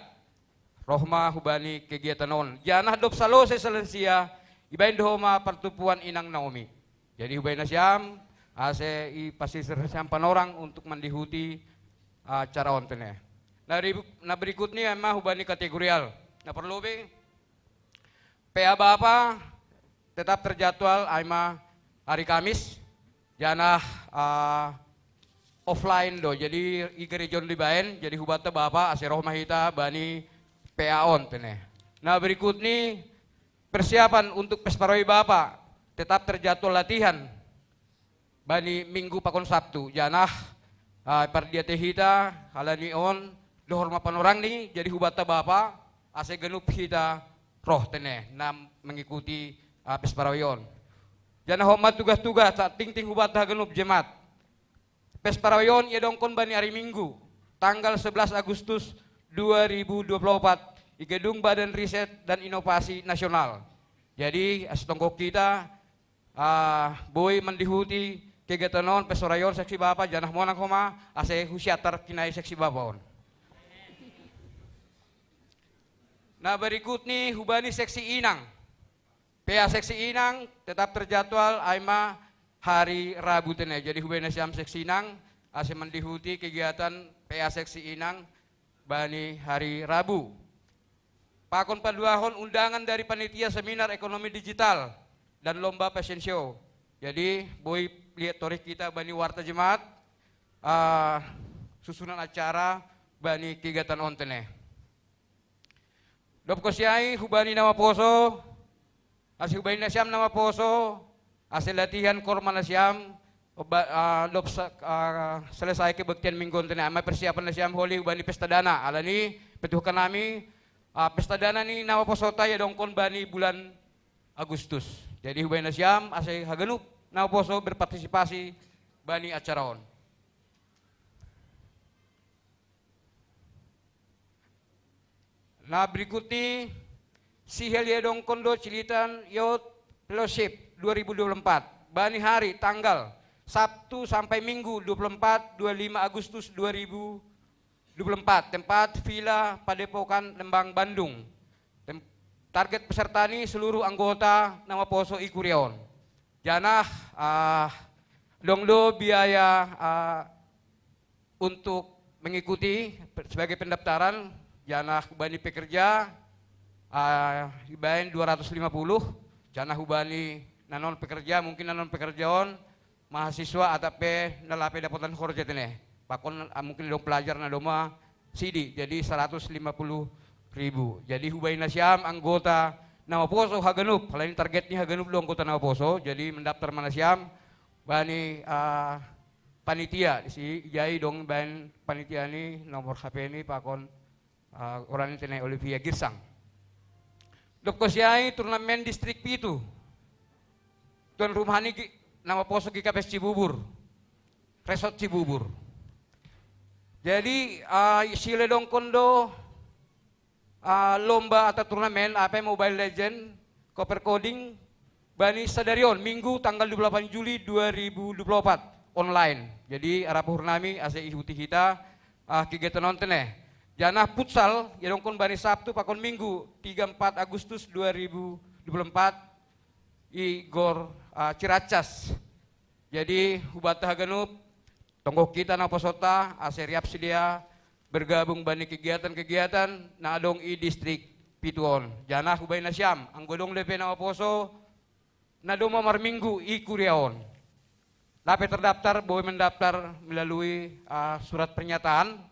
roh ma hubani kegiatan on. Janah dob salose sa lansia, ibaen do ho ma partumpuan inang Naomi. Jadi hubani nasiam, ase ipasisir nasiam panorang untuk mandihuti, ah, acara on tene. Na ri-, na berikut ni ai ma hubani kategorial. Na parlobe, P A Bapa tetap terjadwal ai ma hari Kamis, janah, ah, offline do. Jadi i gereja on do ibaen, jadi hubanta Bapa, ase roh ma hita bani P A on tene. Na berikut ni persiapan untuk pesta parau Bapa, tetap terjadwal latihan bani Minggu pakon Sabtu, janah, ah, pardiate hita halani on dohor ma panorang ni, jadi hubanta Bapa, ase ganup hita roh tene na mengikuti, ah, pesta parau on. Janah homma tugas-tugas tatingting hubanta haganup jemaat. Pesta parau on iadongkon bani hari Minggu, tanggal sebelas Agustus dua ribu dua puluh empat, i Gedung Badan Riset dan Inovasi Nasional. Jadi ase tongkok hita, ah, boi mandihuti kegiatan on, pesta parau on, seksi Bapa, janah monang homa, ase husiatar kinai seksi Bapa on. Na berikut ni hubani seksi inang. P A seksi inang tetap terjadwal ai ma hari Rabu tene. Jadi hubani nasiam seksi inang, ase mandihuti kegiatan P A seksi inang bani hari Rabu. Pakon paduahon, undangan dari panitia seminar ekonomi digital dan lomba fashion show. Jadi boi liat torih hita bani warta jemaat, ah, susunan acara bani kegiatan on tene. Dob kosiai hubani na maposo, ase hubani nasiam na maposo, Ase latihan kor ma nasiam, ba-, ah, dob sa-, ah, selesai kebaktian minggu on tene, ama persiapan nasiam holi hubani pesta dana. Alani petuhkan nami, ah, pesta dana ni naposo ta iadongkon bani bulan Agustus. Jadi hubani nasiam ase haganup naposo berpartisipasi bani acara on. Na berikut ni, sihol iadongkon do Cililitan Youth Fellowship dua ribu dua puluh empat. Bani hari, tanggal Sabtu sampai Minggu, dua puluh empat, dua puluh lima Agustus dua ribu dua puluh empat. Tempat Villa Padepokan, Lembang, Bandung. Tem-, target peserta ni seluruh anggota naposo i kuria on. Janah, ah, dong do biaya, ah, untuk mengikuti pe-, sebagai pendaftaran, janah hubani pekerja, ah, ibaen dua ratus lima puluh, janah hubani na non pekerja, mungkin na non pekerja on, mahasiswa atau pe na lape dapotan horja tene. Pakon, ah, mungkin dong pelajar na domma sidi, jadi seratus lima puluh ribu. Jadi hubani nasiam anggota naposo haganup, alani target ni haganup do anggota naposo, jadi mendaftar ma nasiam bani, ah, panitia, si jai dong baen panitia ni nomor H P ni pakon, ah, orang ni tene Olivia Girsang. Dob konsi ai turnamen distrik pitu. Tuan rumah ni G-, naposo G K P S Cibubur. Resort Cibubur. Jadi, ah, sihol iadongkon do, ah, lomba atau turnamen, apa, Mobile Legend, Copper Coding, bani sadari on, Minggu tanggal dua puluh delapan Juli dua ribu dua puluh empat, online. Jadi, arap uhur nami ase ihuti hita, ah, kegiatan on tene. Janah futsal, iadongkon bani Sabtu pakon Minggu, tiga empat Agustus dua ribu dua puluh empat, i Gor, ah, Ciracas. Jadi, hubanta haganup, tonggohon hita naposo ta, ase riap sidea bergabung bani kegiatan-kegiatan na adong i distrik pitu on. Janah hubani nasiam, anggo dong dope naposo na domma marminggu i kuria on, lape terdaftar, boi mendaftar melalui, ah, surat pernyataan.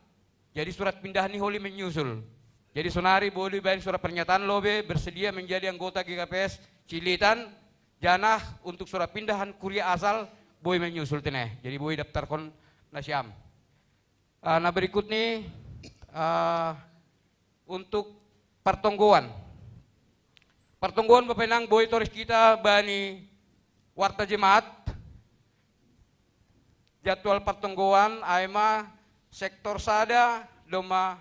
Jadi surat pindahan ni holi menyusul. Jadi sonari boi do ibaen surat pernyataan lo be bersedia menjadi anggota G K P S Cililitan, janah untuk surat pindahan kuria asal boi menyusul tene. Jadi boi daftarkon nasiam. Ah, na berikut ni, ah, untuk partonggoan. Partonggoan Bapa Inang boi torus hita bani warta jemaat. Jadwal partonggoan, ai ma sektor sada domma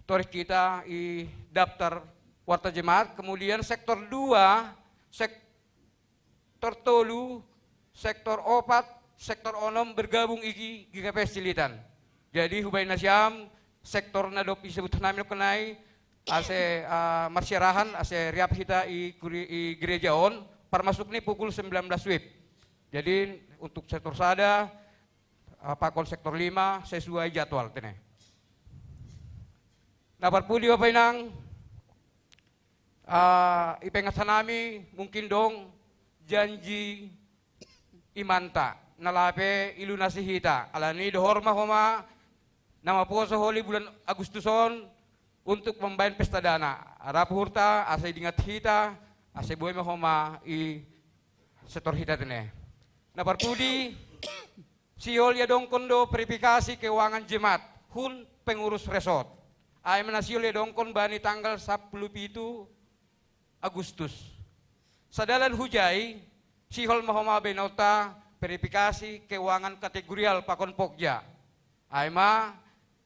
torus hita i daftar warta jemaat, kemudian sektor dua, sektor tolu, sektor opat, sektor onom bergabung i G K P S Cililitan. Jadi hubani nasiam sektor na dob isebut nami dohot nai, ase, ah, marsiarahan, ase riap hita i kuri-, i gereja on, parmasuk ni pukul sembilan belas wib. Jadi untuk sektor sada, ah, pakon sektor lima sesuai jadwal tene. Na parpudi Bapa Inang, ah, ipengat nami mungkin dong janji imanta na lape ilunasi hita, alani dohor ma homa naposo holi bulan Agustus on untuk mambaen pesta dana. Arap uhurta ase diingat hita, ase boi ma homa i setor hita tene. Na parpudi, sihol iadongkon do verifikasi keuangan jemaat hun pengurus resort. Ai ma na sihol iadongkon bani tanggal sapuluh pitu Agustus. Sadalan hujai, sihol ma homa baenonta verifikasi keuangan kategorial pakon pokja. Ai ma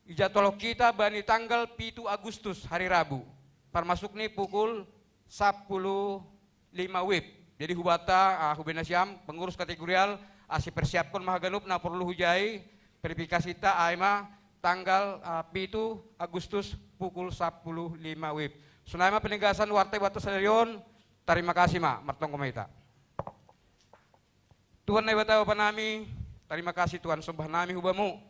ijadwalhon hita bani tanggal pitu Agustus, hari Rabu, parmasuk ni pukul sapuluh lima wib. Jadi hubanta, ah, hubani nasiam pengurus kategorial, ase persiapkon ma haganup na porlu hujai, verifikasi ta ai ma tanggal, ah, pitu Agustus pukul sapuluh lima wib. Sonai ma penegasan warta i banta sadari on. Tarima kasih ma, martonggo ma hita. Tuhan Naibata Bapa nami, tarima kasih Tuhan, sombah nami hu Bamu.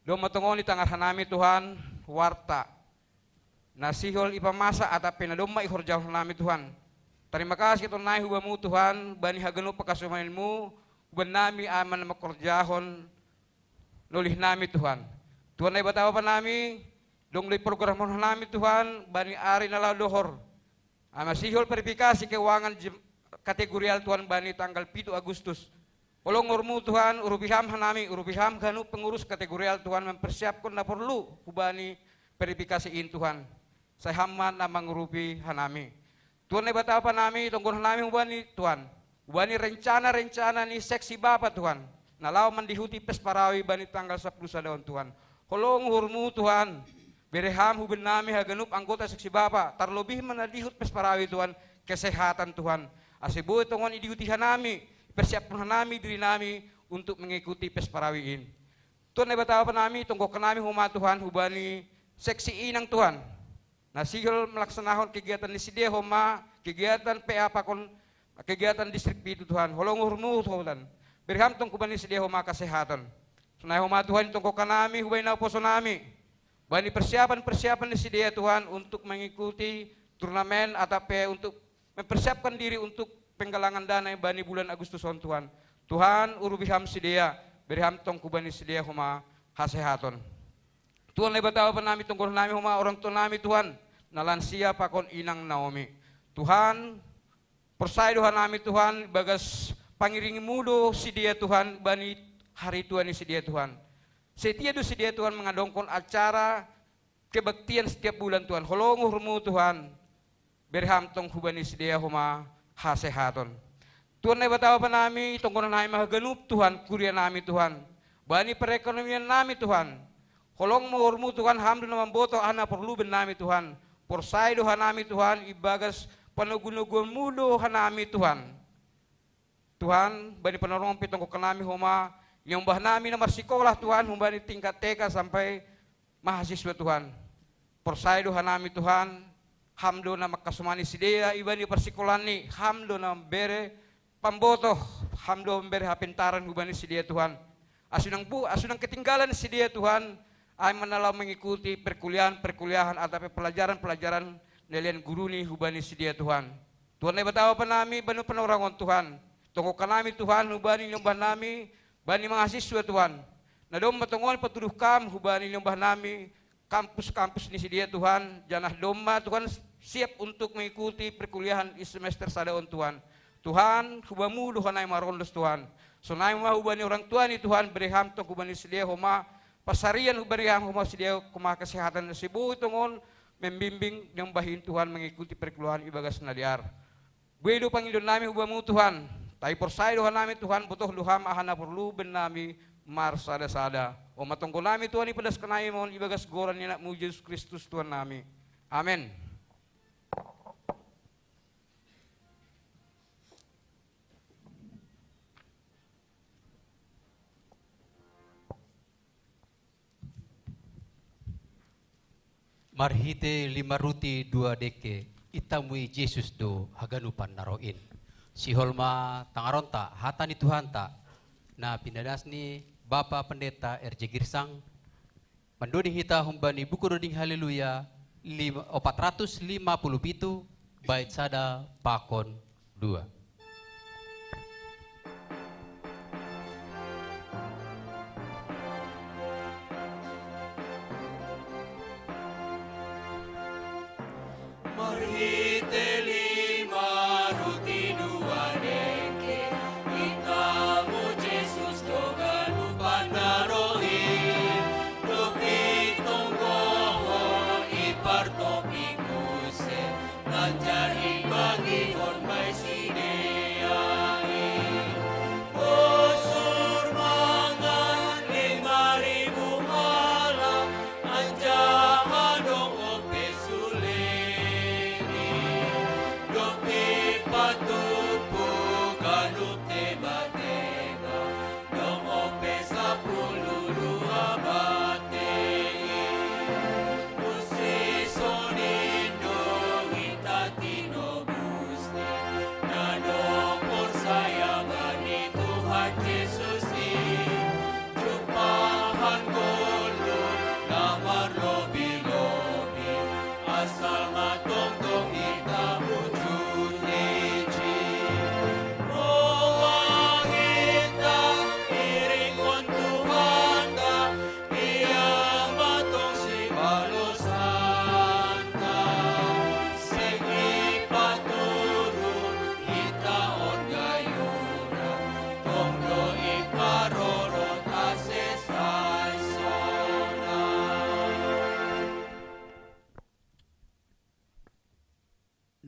Domma tongon itangar hanami Tuhan warta na sihol ipamasa atap pe na domma ihorjahon nami Tuhan. Tarima kasih tongon nai hu Bamu Tuhan, bani haganup pangkasumaenMu hubannami ai ma na mangkorjahon lolih nami Tuhan. Tuhan Naibata Bapa nami, dong do iprogramhon hanami Tuhan bani ari na laho dohor. Ai ma sihol verifikasi keuangan jem-, kategorial Tuhan bani tanggal pitu Agustus. Holong uhurmu Tuhan, urupi Ham hanami, urupi Ham ganup pengurus kategorial Tuhan mempersiapkon na porlu hubani verifikasi in Tuhan. Sai Ham ma na mangurupi hanami. Tuhan Naibata Bapa nami, tonggohon hanami hubani Tuhan, hubani rencana-rencana ni seksi Bapa Tuhan, na laho mandihuti pesta parawi bani tanggal sampulu sada on Tuhan. Holong uhurmu Tuhan, bere Ham hubannami haganup anggota seksi Bapa, tarlobih ma na dihut pesta parawi Tuhan, kesehatan Tuhan. Ase boi tongon idihuti hanami, ipersiapkon hanami dirinami untuk mengikuti pesta parawi in. Tuhan Naibata Bapa nami, tonggohon hanami homa Tuhan hubani seksi inang Tuhan, na sihol melaksanahon kegiatan ni sidea homa, kegiatan P A pakon kegiatan distrik pitu Tuhan. Holong uhurmu Tuhan, bere Ham tong hubani sidea homa kesehatan. Sonai homa Tuhan, tonggohon hanami hubani naposo nami, bani persiapan-persiapan ni sidea Tuhan untuk mengikuti turnamen atau pe untuk mempersiapkan diri untuk penggalangan dana bani bulan Agustus on Tuhan. Tuhan, urupi Ham sidea, bere Ham tong hubani sidea homa hasehaton. Tuhan Naibata Bapa nami, tonggohon hanami homa orang tua nami Tuhan, na lansia pakon inang Naomi. Tuhan, porsaya do hanami Tuhan, ibagas pangiringmu do sidea Tuhan bani hari tua ni sidea Tuhan. Setia do sidea Tuhan mangadongkon acara kebaktian setiap bulan Tuhan. Holong uhurmu Tuhan, bere Ham tong hubani sidea homa hasehaton. Tuhan Naibata Bapa nami, tonggohon hanami ma haganup Tuhan, kuria nami Tuhan, bani perekonomian nami Tuhan. Holong ma uhurmu Tuhan, Ham do na mambotoh aha na porlu bennami Tuhan. Porsaya do hanami Tuhan, ibagas panogunoguonmu do hanami Tuhan. Tuhan, bani panorong pe tonggohon hanami homa niombah nami na marsikolah Tuhan, hubani tingkat T K sampai mahasiswa Tuhan. Porsaya do hanami Tuhan, Ham do na mangkasomani sidea ibani parsikolaan ni, Ham do na mambere pambotoh, Ham do mambere hapintaran hubani sidea Tuhan. Ase unang bu, ase unang ketinggalan sidea Tuhan, ai ma na laho mengikuti perkuliahan-perkuliahan atau pe pelajaran-pelajaran na lean guru ni hubani sidea Tuhan. Tuhan Naibata Bapa nami, bani panorong on Tuhan, tonggohon hanami Tuhan hubani niombah nami bani mahasiswa Tuhan, na domma tongon patuduh Ham hubani niombah nami kampus-kampus ni sidea Tuhan, janah domma Tuhan siap untuk mengikuti perkuliahan i semester sada on Tuhan. Tuhan, hubamu do hanami marondos Tuhan. Sonai ma hubani orang tua ni Tuhan, bere Ham tong hubani sidea homa pansarian, bere Ham homa sidea homa kesehatan, ase boi tongon membimbing niombah in Tuhan mengikuti perkuliahan ibagas na dear. Buei do pangidoan nami hubamu Tuhan, tapi porsaya do hanami Tuhan, botoh do Ham aha na porlu bennami marsada-sada. On ma tonggo nami Tuhan, ipadaskon nami ma on ibagas goran ni AnakMu Jesus Kristus Tuhan nami. Amen. Marhite lima ruti dua dengke, itamui Jesus do haganupan na roh in. Sihol ma tangaronta hata ni Tuhanta, na pinadas ni Bapa Pendeta R J Girsang, mandoding hita humbani buku doding Haleluya, lima, opat ratus lima puluh pitu, bait sada pakon dua. Marhite lima ruti dua dengke, itamui Jesus do haganupan na roh in, dob itonggohon ipartopi use, lanjar ibagihon bai sidea i. Bosur mangan lima ribu halak, anjaha adong ope suleni.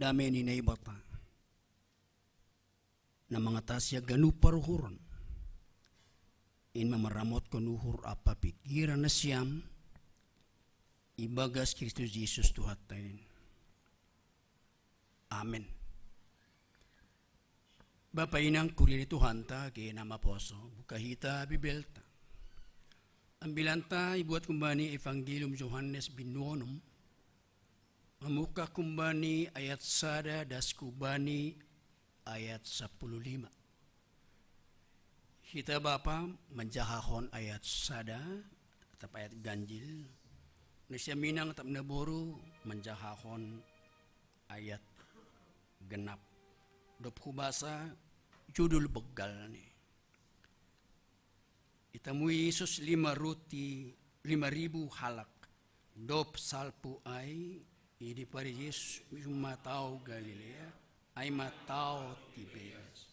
Dame ni Naibata na mangatasi a ganu paruhuran, in mamaramot ko nuhur a papikiran na siam, ibagas Kristus Jesus Tuhan ta in. Amen. Bapa Inang, kuria ni Tuhan ta, ke nama poso, buka hita Bibelta. Ambilanta ibuat kumbani Evangelium Johannes binuonom, mamuka kumbani ayat sada das kumbani ayat sapuluh lima. Hita Bapa manjahahon ayat sada, atap ayat ganjil, na siam Inang atap na boru manjahahon ayat genap. Dob hubasa judul begalni. Itamui Jesus lima ruti lima ribu halak, dob salpu ai, idi pari Jesus ma tao Galilea, ai ma tao Tiberias.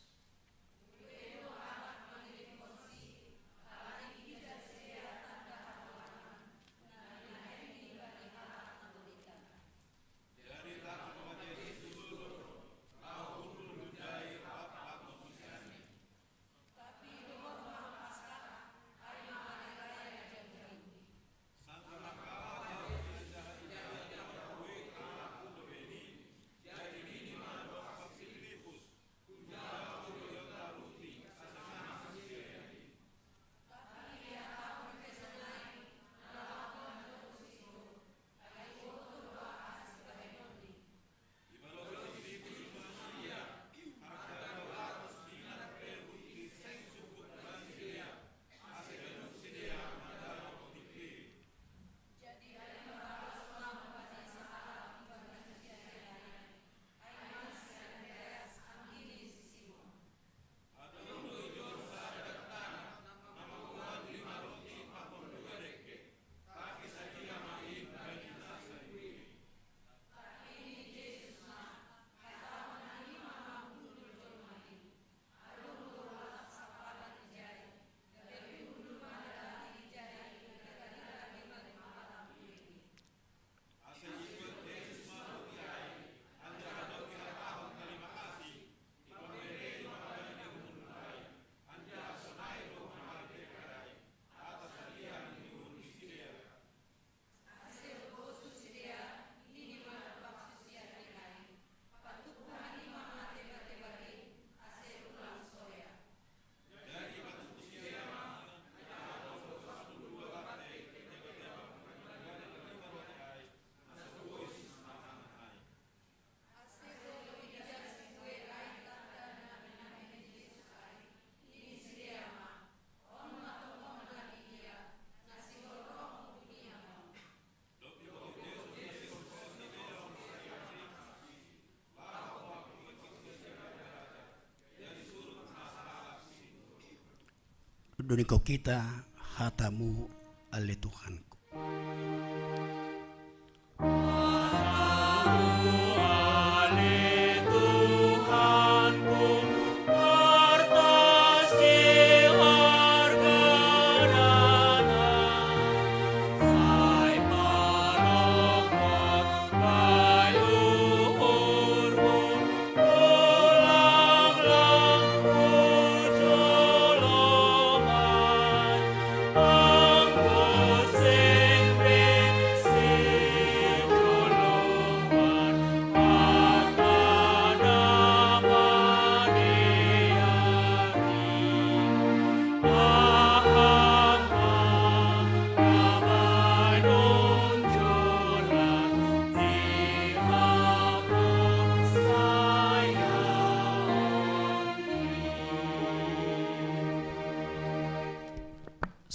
Duni ko kita hatamu, ale Tuhanku.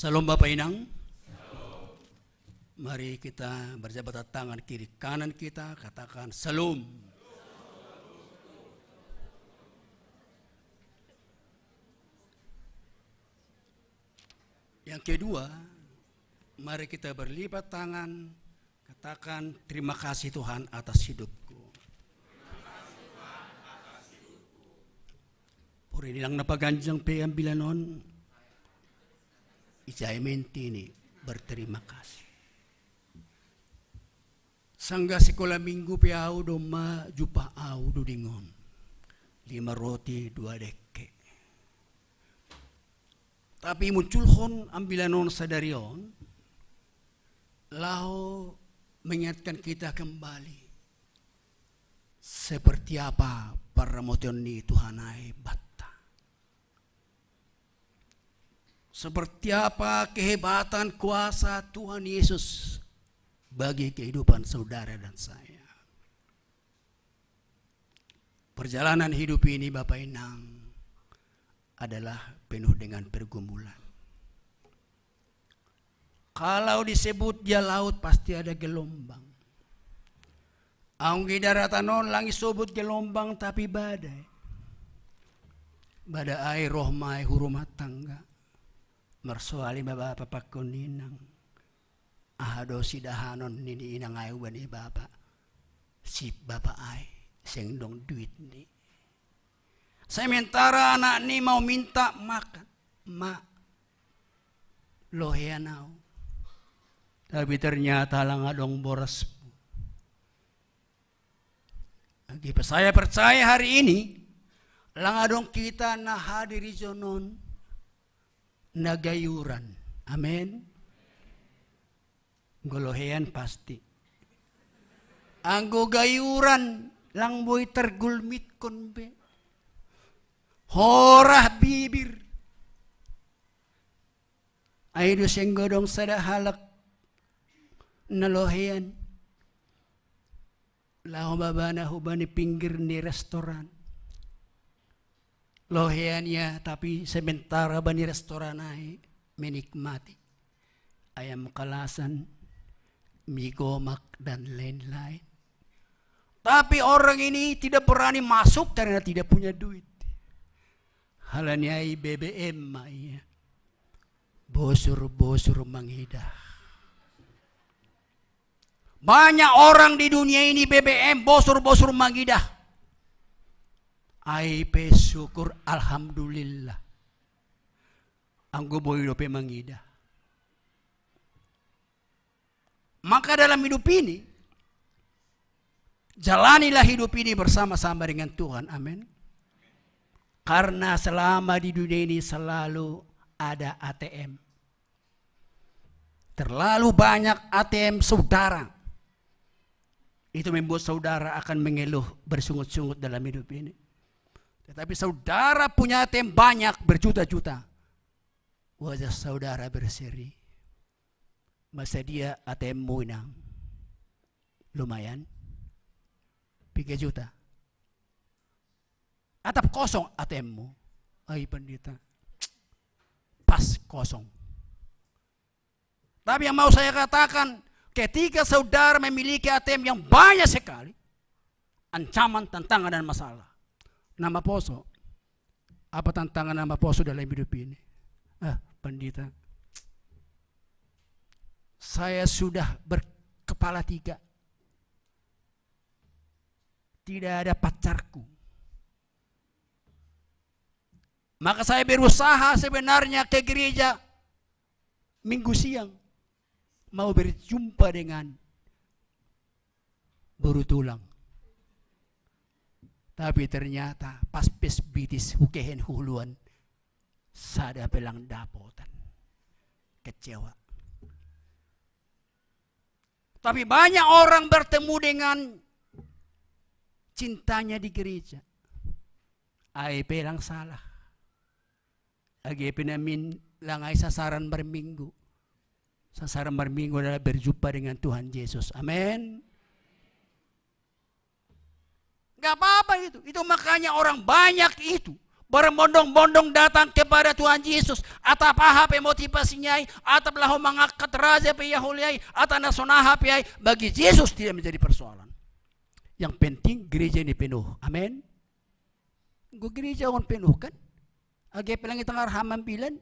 Salom Bapa Inang. Mari kita berjabat tangan kiri kanan kita, katakan salom. Yang kedua, mari kita berlipat tangan, katakan terima kasih Tuhan atas hidupku. Puri nilang napaganjang pe ambilan on, ijai ma inti ni berterima kasih. Sangga sikola minggu pe au domma jumpa au dudingon. Lima roti dua dekke. Tapi munculhon ambilan on sadari on, laho mengingatkan kita kembali seperti apa parramotion ni Tuhan ai batta. Seperti apa kehebatan kuasa Tuhan Yesus bagi kehidupan saudara dan saya. Perjalanan hidup ini, Bapak Inang, adalah penuh dengan pergumulan. Kalau disebut dia laut, pasti ada gelombang. Anggo i daratan on lang isobut gelombang, tapi badai. Badai ai roh ma i hu rumah tangga. Marsoal i ma bapa pakon inang. Aha do sidahanon nini inang ai hubani bapa? Sip bapa ai, seng dong duitni. Sementara anakni mau minta makan, ma, lohean au. Tapi ternyata lang adong boras. Agi pe saya percaya hari ini, lang adong kita na hadir i jon on na gayuran. Amen. Anggo lohean pasti. Anggo gayuran lang boi targulmitkon be. Horah bibir. Ai do seng godang sada halak na lohean. Laho babana hubani pinggir ni restoran. Lohean ia, tapi sementara bani restoran ai menikmati ayam kalasan, mie gomak, dan lain-lain. Tapi orang ini tidak berani masuk karena tidak punya duit. Halani ai B B M ma ia. Bosur-bosur mangidah. Banyak orang di dunia ini B B M, bosur-bosur mangidah. Ai pe syukur, alhamdulillah. Anggo boi dope mangidah. Maka dalam hidup ini, jalanilah hidup ini bersama-sama dengan Tuhan. Amin. Karena selama di dunia ini selalu ada A T M. Terlalu banyak A T M saudara. Itu membuat saudara akan mengeluh, bersungut-sungut dalam hidup ini. Tetapi saudara punya A T M banyak, berjuta-juta. Wajah saudara berseri. Masa dia A T M-mu, Inang? Lumayan. Piga juta. Atap kosong A T M-mu? Ai, Pandita, pas kosong. Tapi yang mau saya katakan, ketika saudara memiliki A T M yang banyak sekali, ancaman, tantangan, dan masalah, na maposo. Apa tantangan na maposo dalam hidup ini? Ah, Pandita, saya sudah berkepala tiga. Tidak ada pacarku. Maka saya berusaha sebenarnya ke gereja Minggu siang, mau berjumpa dengan boru tulang. Tapi ternyata pas pes bitis hukehen huluan, sada pe lang dapotan. Kecewa. Tapi banyak orang bertemu dengan cintanya di gereja. Ai pe lang salah. Age pe namin lang ai sasaran marminggu. Sasaran marminggu adalah berjumpa dengan Tuhan Yesus. Amin. Gak apa-apa itu. Itu makanya orang banyak itu berbondong-bondong datang kepada Tuhan Yesus. Atap aha pe motivasinya ai, atap laho mangangkat raja pe ia holi ai, atap na songon aha pe ai, bagi Yesus tidak menjadi persoalan. Yang penting gereja ini penuh. Amin. Anggo gereja on penuh kan? Age pe lang i tanggar hamambilan,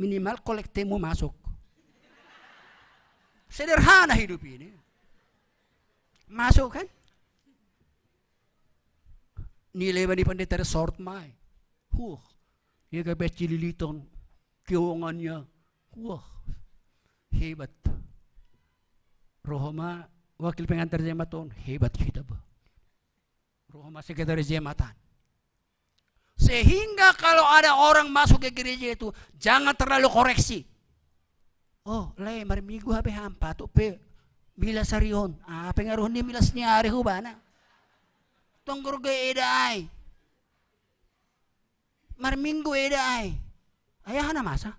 minimal kolektemu masuk. Sederhana hidup ini. Masuk kan? Nilai bani pendeta resort mai. Huh. Ia gabe cililiton. Keuangannya. Wah. Hebat. Rohoma Wakil pengantar jemaat on, hebat kita, bah. Roh masih kita jemaatan. Sehingga kalau ada orang masuk ke gereja itu, jangan terlalu koreksi. Oh, le, mar minggu habe hampa tu pe mila sarion. Ah, pengaruh ni mila seniare hubana. Tonggur ge eda ai. Mar minggu eda ai. Ayah hana masa.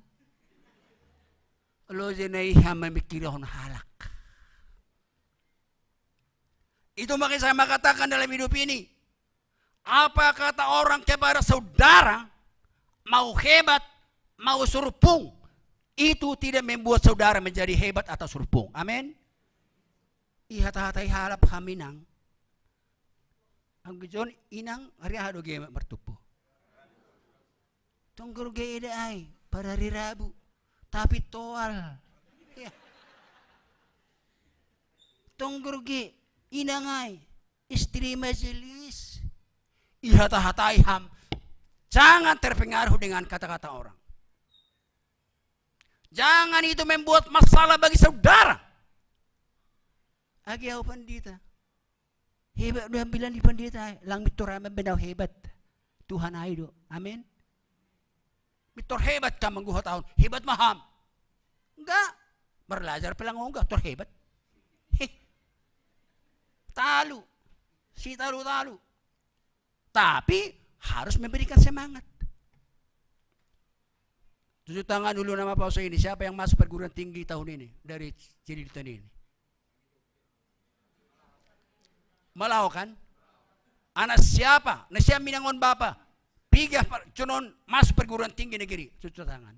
Lo jenai hama mikirahon halak. Itu makanya saya mengatakan dalam hidup ini, apa kata orang kepada saudara, mau hebat, mau surpung, itu tidak membuat saudara menjadi hebat atau surpung. Amin. Ihata-hatai halap haminang. Anggo jon inang ari aha do ge martumpu. Tonggur ge eda ai, pada hari Rabu. Tapi toal. Ya. Tonggur ge inang ai, istri majelis. Ihata-hatai ham. Jangan terpengaruh dengan kata-kata orang. Jangan itu membuat masalah bagi saudara. Agi au pandita. Hebat do ambilan di pandita ai. Lang mitor ama benau hebat. Tuhan ai do. Amin. Mitor hebat kam mangguha tahun. Hebat maham. Enggak. Berlajar pelang enggak. Tor hebat. Heh. Talu. Si talu-talu. Tapi harus memberikan semangat. Cuci tangan dulu nama Pak Oso ini. Siapa yang masuk perguruan tinggi tahun ini dari Cililitan ini? Malau kan? Anak siapa? Na siapa minangon bapa? Piga par- cunon masuk perguruan tinggi negeri. Cuci tangan.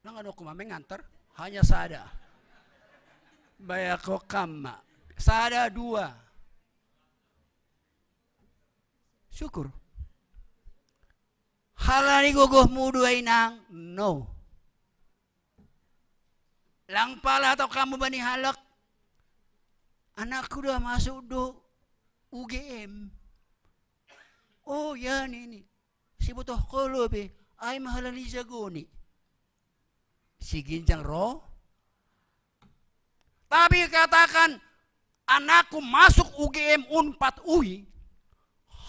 Nang anu aku mengantar hanya sada. Bayako kamma. Sada dua. Syukur. Halani gogohmu dua inang, no. Lang pala atau kamu bani halak. Anakku dah masuk do U G M. Oh ya, ini, ini. Si butuh kolo be. Ai mahalani jagoni. Si ginjang ro. Tapi katakan, anakku masuk U G M Unpad U I,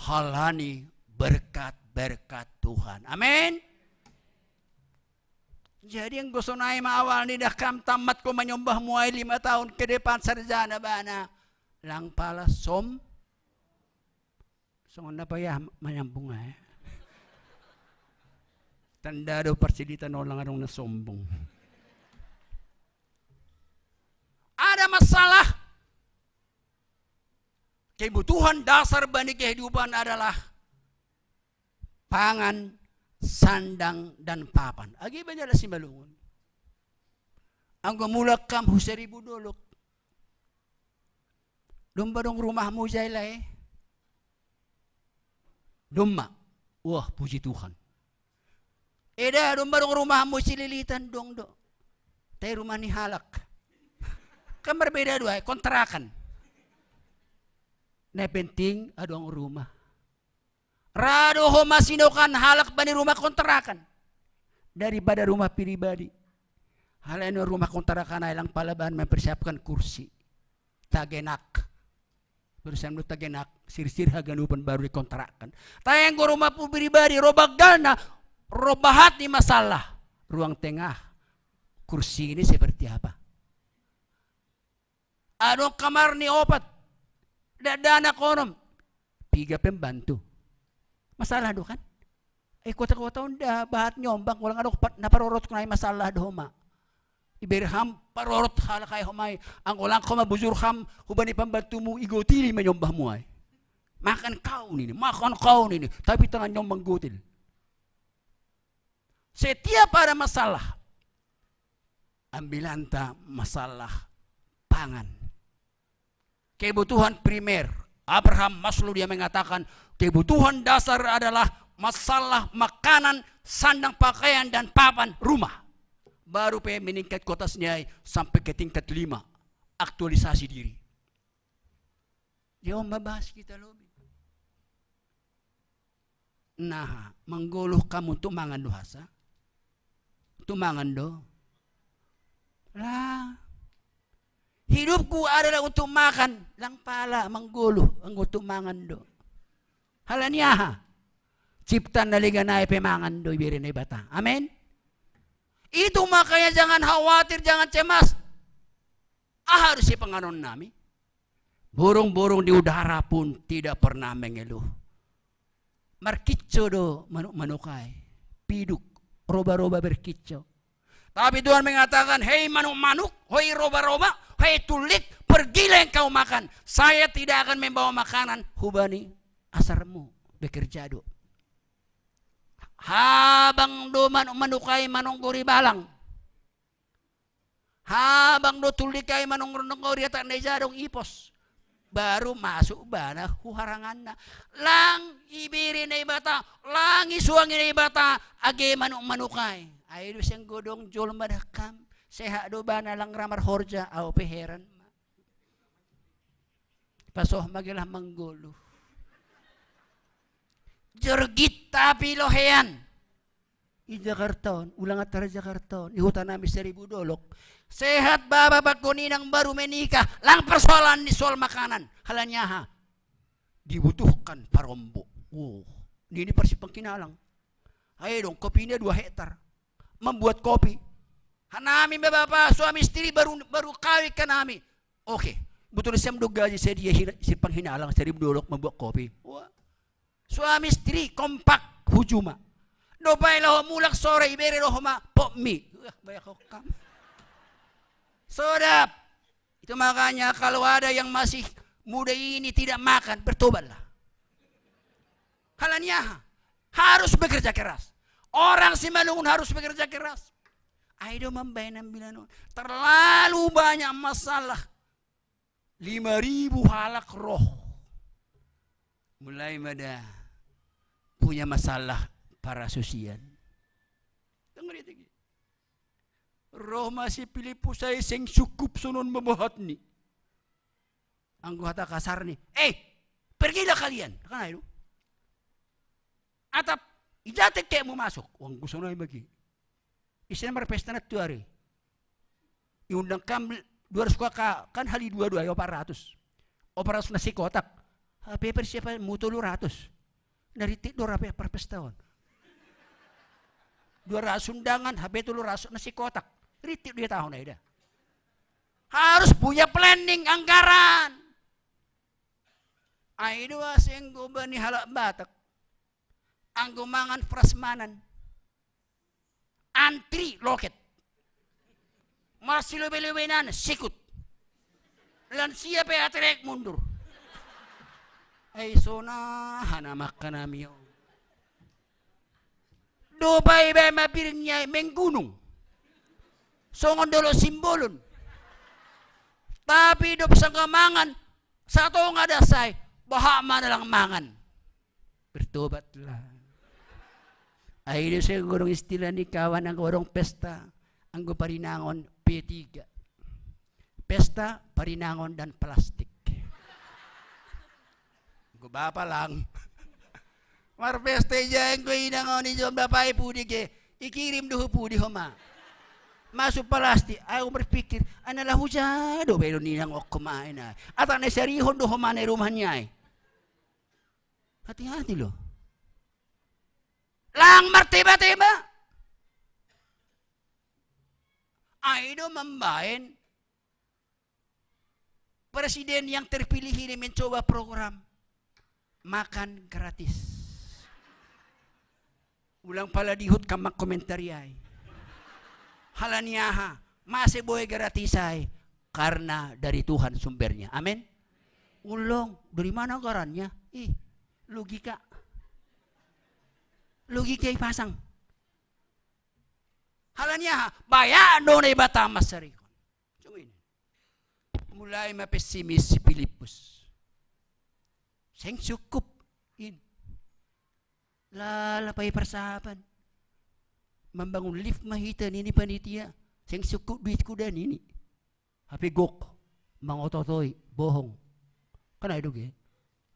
halani berkat-berkat Tuhan. Amin. Jadi yang gosonai ma awal ni dah kam tamat ko manyombah muai lima tahun ke depan sarjana bana. Lang pala som. Songon na payah manyambung ai. Tanda do parsilita nolang adong na sombong. Ada masalah. Kebutuhan dasar bani kehidupan adalah pangan, sandang, dan papan. Agi banyak lah simbalungun. Anggo mulak kam hu Seribu Dolok. Domba dong rumahmu jai lai. Domba. Wah, puji Tuhan. Eda domba dong rumahmu Cililitan dong do. Tai rumah ni halak. Kan berbeda dua, kontrakan. Na penting adong rumah. Rado ho masinokan halak bani rumah kontrakan daripada rumah pribadi. Halai no rumah kontrakan ai lang pala bahan mempersiapkan kursi. Tagenak. Barusan lu tagenak, sirsir haganupan baru dikontrakan. Tayang go rumah pribadi, roba galna, roba hati masalah. Ruang tengah, kursi ini seperti apa? Adong kamar ni opat, dadanak onom, piga pembantu. Masalah do kan? Eh, kota-kota on da bahat nyombang, ulang adong pat na parorot nai masalah do homa. Iber ham parorot halak ai homa i. Anggo lang homa bujur ham hubani pembantumu, igotili ma nyombahmu ai. Makan kau nini, makan kau nini, tapi tengah nyombang gotil. Setiap ada masalah, ambilanta masalah pangan. Kebutuhan primer. Abraham Maslow dia mengatakan, kebutuhan dasar adalah masalah makanan, sandang pakaian, dan papan rumah. Baru pe meningkat kualitasnya sampai ke tingkat lima. Aktualisasi diri. Dia membahas kita lobi. Nah, manggoluh kamu tu mangan do hasa? Tu mangan do? Lah. Hidupku adalah untuk makan. Lang pala manggolo, ang untuk mangan do. Halaniaha. Cipta na legan ai pe mangan do ibere Naibata. Amin. Itu makanya jangan khawatir, jangan cemas. Ah, harus si panganon nami. Burung-burung di udara pun tidak pernah mengeluh. Markicco do manuk-manuk ai. Piduk, roba-roba berkicco. Tapi Tuhan mengatakan, "Hei manuk-manuk, hei roba-roba, hei tullik, pergilah engkau makan. Saya tidak akan membawa makanan hubani asarmu, bekerja do." Habang do manuk-manuk ai manonggori balang. Habang do tullik ai manonggori atak na i jadong ipos. Baru masuk bana huharanganna. Lang ibere Naibata, lang isuangi Naibata, age manuk-manuk ai. Ai do sian godong jolma dahkam. Sehat do bana lang ra marhorja, au pe heran ma. Pasoh ma gelah manggolu. Jorgit tapi lohean. I Jakarta on, ulang antara Jakarta on, i huta nami Seribu Dolok. Sehat baba bakko ninang baru menikah, lang persoalan ni soal makanan. Halaniaha. Dibutuhkan parombo. Oh, ini persi pengkinalang. Ayo dong, kopinya dua hektar. Membuat kopi. Hanami bapa suami istri baru baru kawin kanami. Oke, betul siam do gaji sedia si penghinalang Seribu Dolok membuat kopi. Wah. Suami istri kompak hujuma. Dopai laho mulak sore ibere laho ma pop mi. Wah, banyak hokam. Sodap. Itu makanya kalau ada yang masih muda ini tidak makan, bertobatlah. Halaniaha harus bekerja keras. Orang Simalungun harus bekerja keras. Ai do mambaen ambilan on. Terlalu banyak masalah. Lima ribu halak roh. Mulai mada punya masalah parasusian. Dengar itu. Roh ma si Pilippus ai seng sukup sonon mabahat ni. Anggo hata kasar ni, "Eh, pergilah kalian." Kan ai do. Atap, ija tekkekmu masuk. Wangku sonai bagi. Istilahnya marpesta na tu hari. Iundang kam dua ratus kuaka, kan hali dua dua ya empat ratus. Empat ratus nasi kotak. Hape persiapan mu tolu ratus. Naritik do rape parpesta on. Dua ratus undangan, hape tolu ratus nasi kotak. Ritik dia tahun aja dah. Harus punya planning anggaran. Ai do asa anggo bani halak Batak. Anggo mangan prasmanan. Antri loket. Marsilobe-lobenan sikut. Lansia pe aterek mundur. Ai sona hana makkanami on. Dopai baen ma piring ni ai menggunung. Songon dolok Simbolon. Tapi dob sanga mangan satonga das ai, bahat ma na lang mangan. Bertobatlah. Ai do seng godong istilah ni kawan anggo adong pesta, anggo parinangon P tiga. Pesta, parinangon dan plastik. Anggo bapa lang. Marpesta ija anggo inangon i jom bapa i pudi ke. Ikirim do hu pudi homa. Masuk plastik, au berpikir, ana lahu ja do bae do ninang okko ma ina. Atak na sarihon do homa na i rumah ni ai. Hati-hati lo. Lang marteba-teba. Ai do mambaen presiden yang terpilih ini mencoba program makan gratis. Ulang pala dihut kam mangkomentari ai. Halaniaha, mase boe gratis ai. Karena dari Tuhan sumbernya. Amin. Ulong, dari mana anggarannya? Ih, logika. Logika ipasang. Halaniaha, bayak do Naibata mansarihon. Cuma ini. Mulai ma pesimis si Pilippus. Seng cukup in. Lala pai parsahapan. Mambangun lift ma hita nini panitia. Seng cukup duitku da nini. Hape gok, mangoto-otoi, bohong. Kan ai do ge.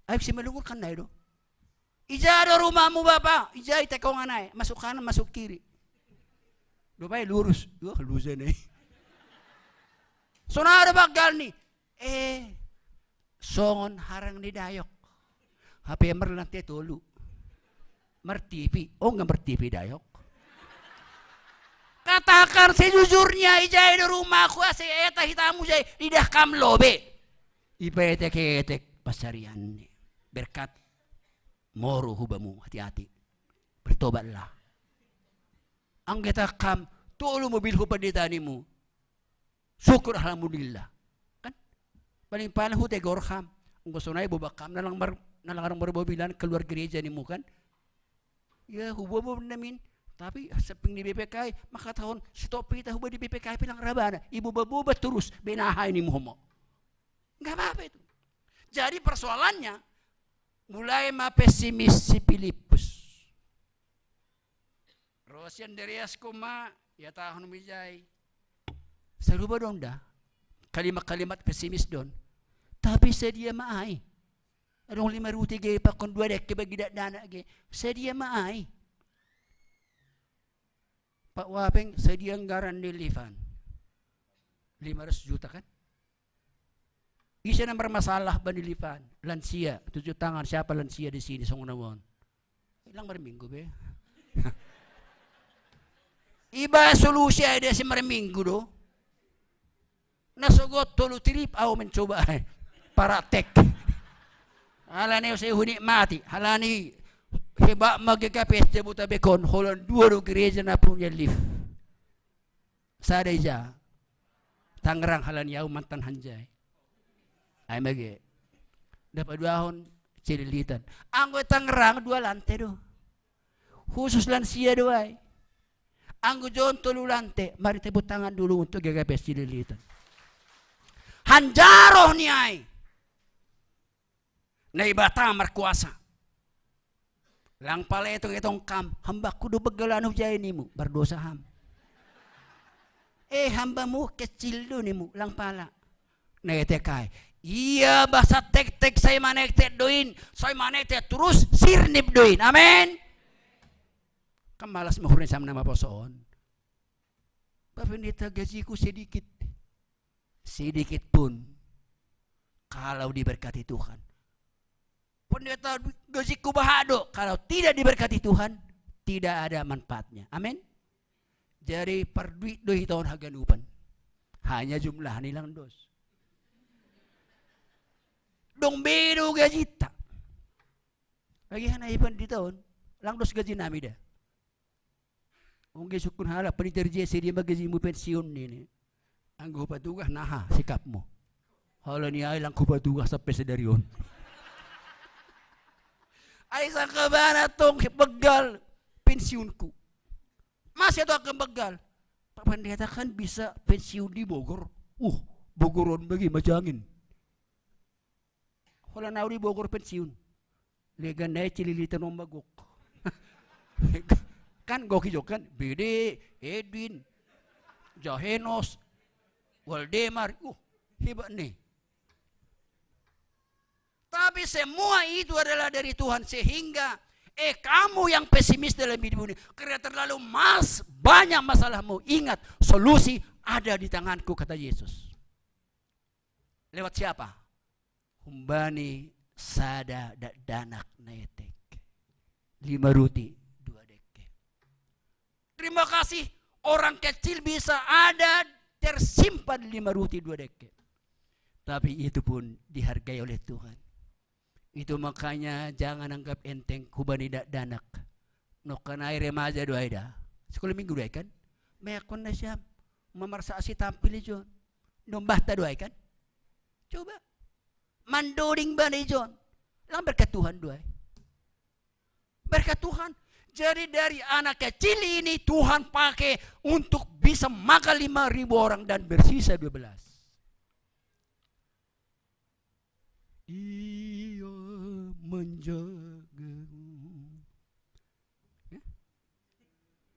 Ai Simalungun kan ai do. Ija do rumahmu bapa? Ija i tekongan ai, masuk kanan, masuk kiri. Dopai lurus. Wah, luza nai. Sonari baggal ni. Eh, songon harang ni dayok. Hape marlantai tolu. Martipi, oh, nggak martipi dayok. Katakan sejujurnya, ijai do rumahku, asa eta hitamu jai, lidah kam lobe. Ipaetek-etek pasarianni. Berkat moru hubamu, hati-hati. Bertobatlah. Anggeta kam, tolu mobil hu pandita nimu. Syukur alhamdulillah. Kan? Paling-paling hutegor ham. Engko sonai boba kam nalang mar, nalang arang marbobilan keluar gereja nimu kan. Ya, hubobo namin. Tapi seping di B P K I, maka tahun stop kita huba di B P K I pilang rabana. Ibu boba turus, benahai nimu homo. Nggak apa-apa itu. Jadi persoalannya, mulai ma pesimis si Filipus. Rosian Andreas koma, ya tahun mijai. Sarupa dong da. Kalimat-kalimat pesimis don. Tapi sadia ma ai. Adong lima ruti ge pakon dua dekke bagi dakdanak ge. Sadia ma ai. Pak Wapeng sadia anggaran di Livan. Lima ratus juta kan? Ise na marmasalah bani Livan? Lansia, tuju tangan, siapa lansia di sini songon on? Ilang marminggu be. Iba solusi ai dia si marminggu do. Na sogot tolu trip au mencoba ai. Paratek. Alani saya hunik mati. Alani hebat mage K P S T buta bekon. Holan dua do gereja na punya lift. Sada ija. Tangerang halani au mantan hanjai. Ai mage. Dapat dua hon Cililitan. Anggo Tangerang dua lantai do. Khusus lansia do ai. Anggo jon tolu lantai, mari tepuk tangan dulu untuk G K P S Cililitan. Hanjaroh ni ai. Naibata markuasa. Lang pala etong-etong kam, hambaku do begalan hujai nimu, berdosa ham. Eh, hambamu kecil do nimu, lang pala. Netek ai. Ia basa tektek sai manektek doin, sai manektek terus sirnip doin. Amin. Kan malas mahurni sam nama posoon. Pak Pendeta, gajiku sedikit. Sedikit pun kalau diberkati Tuhan. Pendeta, gajiku bahado, kalau tidak diberkati Tuhan, tidak ada manfaatnya. Amin. Jadi parduit do hita on haganupan. Hanya jumlah ni lang dos. Dong bedo gajita. Lagi hana ipan di tahun lang dos gaji nami da. Ongge sukun halak panitia J C dia ma gajimu pensiun nini. Anggo hupatugah naha sikapmu. Halani ai lang hupatugah sampe sadari on. Ai sangkabana tong begal pensiunku. Masih atau akan begal. Pak Pendeta kan bisa pensiun di Bogor. Uh, Bogor on bagi majangin. Holan au di Bogor pensiun. Legan dae Cililitan on bagok. Kan gok ijo kan, Bede, Edwin, Jahenos, Waldemar, uh, hebat nih. Tapi semua itu adalah dari Tuhan sehingga eh kamu yang pesimis dalam hidup ini karena terlalu mas banyak masalahmu, ingat solusi ada di tanganku kata Yesus. Lewat siapa? Humbani sada dakdanak na etek. Lima ruti dua dekke. Terima kasih orang kecil bisa ada tersimpan lima ruti dua dekke. Tapi itu pun dihargai oleh Tuhan. Itu makanya jangan anggap enteng hubani dakdanak. Nokkanai remaja do ai da. Sekolah minggu do ai kan? Meakon na siam. Mamarsa asi tampil ijon. Nombahta do ai kan? Coba. Mandoding bana ijon. Lang berkat Tuhan do ai. Berkat Tuhan. Jadi dari anak kecil ini Tuhan pakai untuk bisa makan lima ribu orang dan bersisa dua belas. Ia menjagamu. Ya?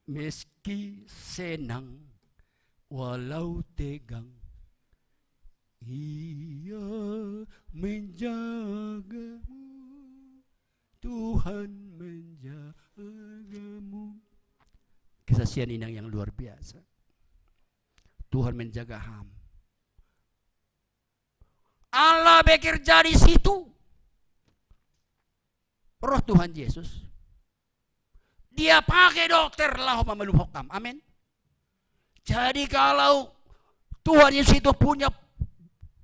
Meski senang, walau tegang, Ia menjagamu. Tuhan menjagamu. Kesaksian Inang yang luar biasa. Tuhan menjaga ham. Allah bekerja di situ. Roh Tuhan Yesus. Dia pakai dokter laho mamalum hokam. Amin. Jadi kalau Tuhan Yesus itu punya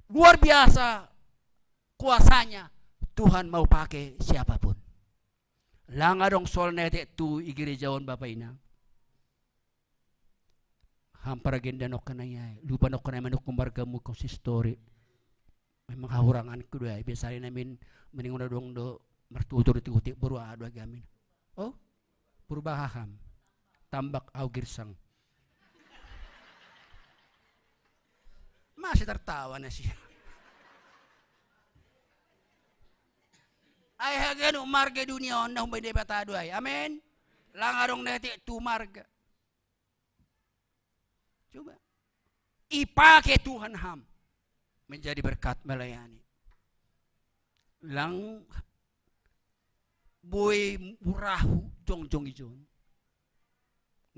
luar biasa kuasanya, Tuhan mau pakai siapapun. Langa dong soal netek tu i gereja on, bapa inang. Hampar agenda nokkanai ai. Lupa nokkanai manuk margamu konsistori. Memang hahurangan kedua. Biasanya namin mending udah dong do mertutur itu kutik baru adu agamin. Oh, berubah haham. Tambak au girsang. Masih tertawa nasi. Ai haganu marga dunia on na humbai Debata do ai. Amin. Langa dong netek tu marga. Coba. Ipake Tuhan ham menjadi berkat melayani. Lang boi murahu jongjong ijon.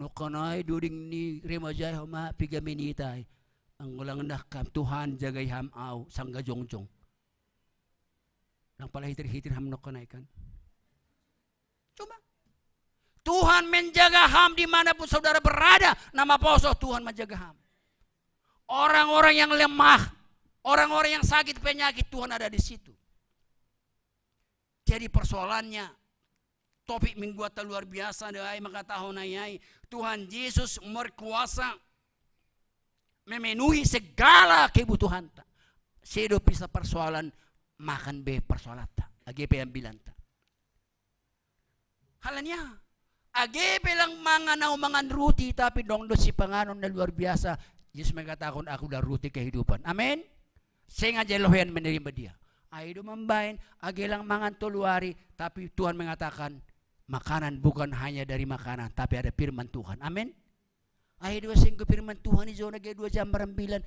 Nokkanai doding ni remajai homa piga minitai. Anggo lang nahkam Tuhan jagai ham au sangga jongjong. Lang pala hitir-hitir ham nokkanai kan. Coba. Tuhan menjaga ham dimanapun saudara berada. Nama poso Tuhan menjaga ham. Orang-orang yang lemah, orang-orang yang sakit penyakit, Tuhan ada di situ. Jadi persoalannya, topik minggu ta luar biasa dai mangkatahon ai. Tuhan Yesus merkuasa memenuhi segala kebutuhanta. Sedo bisa persoalan makan be persoalanta. Age pe ambilanta. Halania. Age pe lang mangan au mangan ruti, tapi dong do sipanganon na luar biasa. Yesus mengatakan, "Aku adalah ruti kehidupan." Amin. Seng aja lohean menerima dia. Ai do mambaen, age lang mangan tolu ari, tapi Tuhan mengatakan, makanan bukan hanya dari makanan, tapi ada firman Tuhan. Amin. Ai do seng go firman Tuhan ijon age dua jam marambilan,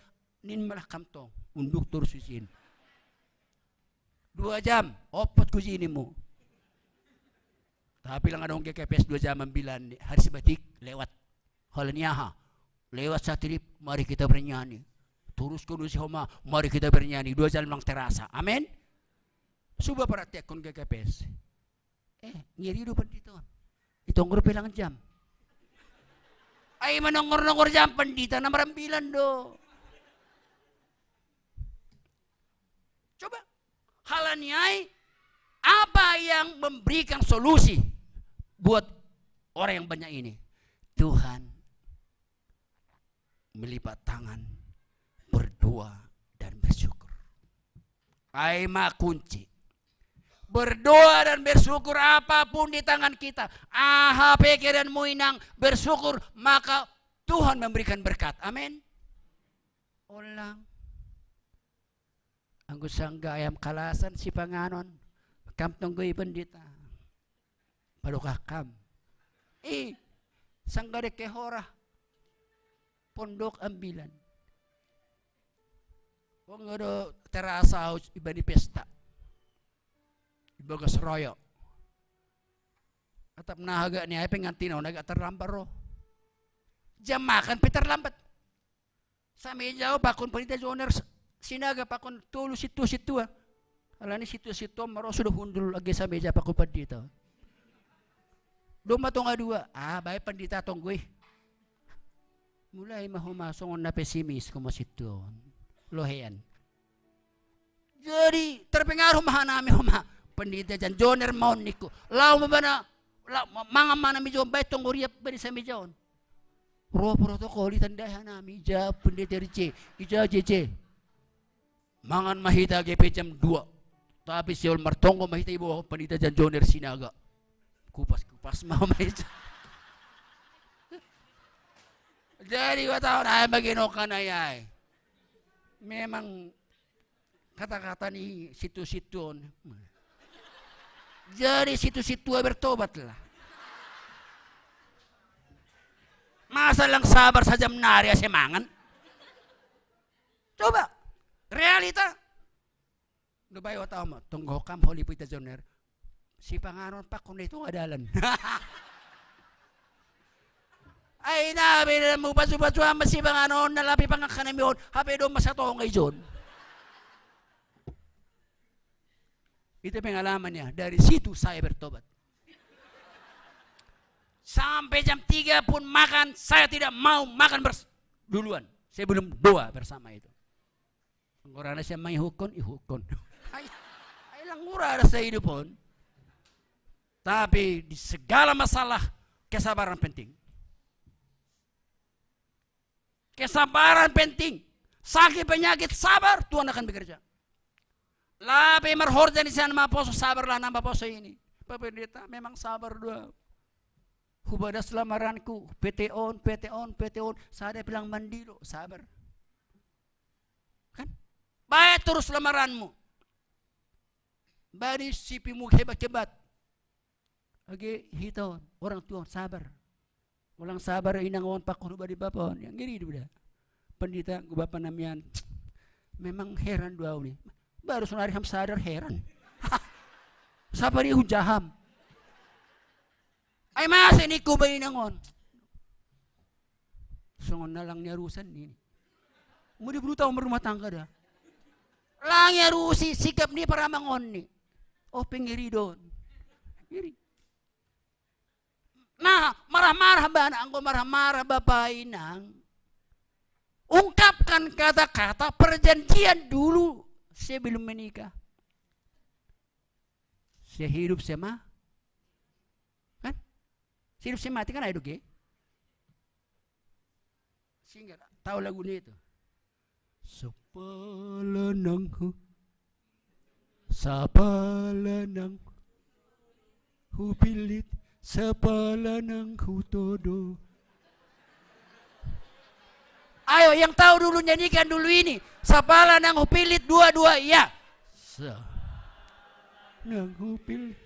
nin malah kam tong. Unduk terus isin. Dua jam, opot ku jinimu. Tapi lang adong G K P S dua jam ambilan, hari Sebatik lewat. Halaniaha. Lewat satrip, mari kita bernyanyi. Terus kudu si Homa, mari kita bernyanyi. Dua jam lang terasa. Amin. Suba praktek kon G K P S. Eh, ngiri do pandita on. Itonggur pelang jam. Ai manonggur-nonggur jam pandita na marambilan do. Coba. Halaniai apa yang memberikan solusi buat orang yang banyak ini? Tuhan melipat tangan, berdoa dan bersyukur. Ai ma kunci. Berdoa dan bersyukur apapun di tangan kita. Aha pe keadaanmu inang, bersyukur, maka Tuhan memberikan berkat. Amin. Olang. Anggo sangga ayam kalasan sipanganon, kam tonggo i pandita. Padokah kam. I, sangga dengke hora. Pondok ambilan. Wong do terasa aus ibani pesta. Ibagas royo. Atap na agak ni ai pengantin on agak terlambat ro. Jam makan pe terlambat. Sameja au pakon pandita Joner Sinaga pakon tolu situa-situa. Alani situa-situa maro sudah hundul age sameja pakon pandita. Domma tonga dua, ah bae pandita tonggoi. Mulai ma homa songon na pesimis homa situa on. Lohean. Jadi terpengaruh ma hanami homa. Pandita Jan Joner maon niko. Lau ma bana mangan ma hanami jon bae tonggo riap bani sameja on. Ro protokol i tandai hanami, ija pendeta R C, ija J C. Mangan ma hita age pe jam dua. Tapi siol martonggo ma hita iboa pandita Jan Joner Sinaga. Kupas-kupas ma ma ija. Jadi gua tahu nah bagi nokan ayai. Memang kata-kata ni situ-situ on. Jadi situ-situ bertobatlah. Masa lang sabar saja menari ase mangan. Coba realita. Dobai wata oma tonggo kam holi pita joner. Sipanganon pakon itu adalan. Ai na beda mu pasu-pasu ama sipanganon na lapi pangakana mion. Hape do masa tonga ijon. Itu pengalamannya. Dari situ saya bertobat. Sampai jam tiga pun makan, saya tidak mau makan bers duluan. Saya belum doa bersama itu. Orang saya main hukun, ihukun. Ay, ay lang mura ada sa hidup pun. Tapi di segala masalah, kesabaran penting. Kesabaran penting. Sakit penyakit, sabar, Tuhan akan bekerja. Lape marhorja ni sian maposo, sabarlah na maposo ini. Pak Pendeta, memang sabar doa. Hubadas lamaranku, P T on, P T on, P T on. Sada bilang mandilo, sabar. Kan? Bae torus lamaranmu. Badi sipimu hebat-hebat. Age hita on, orang tua on, sabar. Ulang sabar inang on, pakon badi bapa on. Yang ngeri dia. Pendeta, gue bapa namian. Memang heran doa ini. Baru sonari ham sadar heran. Sapa dia hujaham? Ai masa ni ku ba inang on. Songon na lang ni arusan ni. Mau di berutau merumah tangga dah. Lang ni arusi sikap ni paramangon ni. Oh, pengiri don. Ngeri. Nah, marah-marah bana, anggo marah-marah bapa inang. Ungkapkan kata-kata perjanjian dulu sebelum menikah. Sehidup sema, kan? Sehidup semati kan ada doge. Sehingga tahu lagu ini itu. Sapala nang hu, sapala nang hupilit, sapala nang hutodo. Ayo, yang tahu dulu nyanyikan dulu ini. Sapala nang hupilit dua-dua, ya. Sa nang hupilit.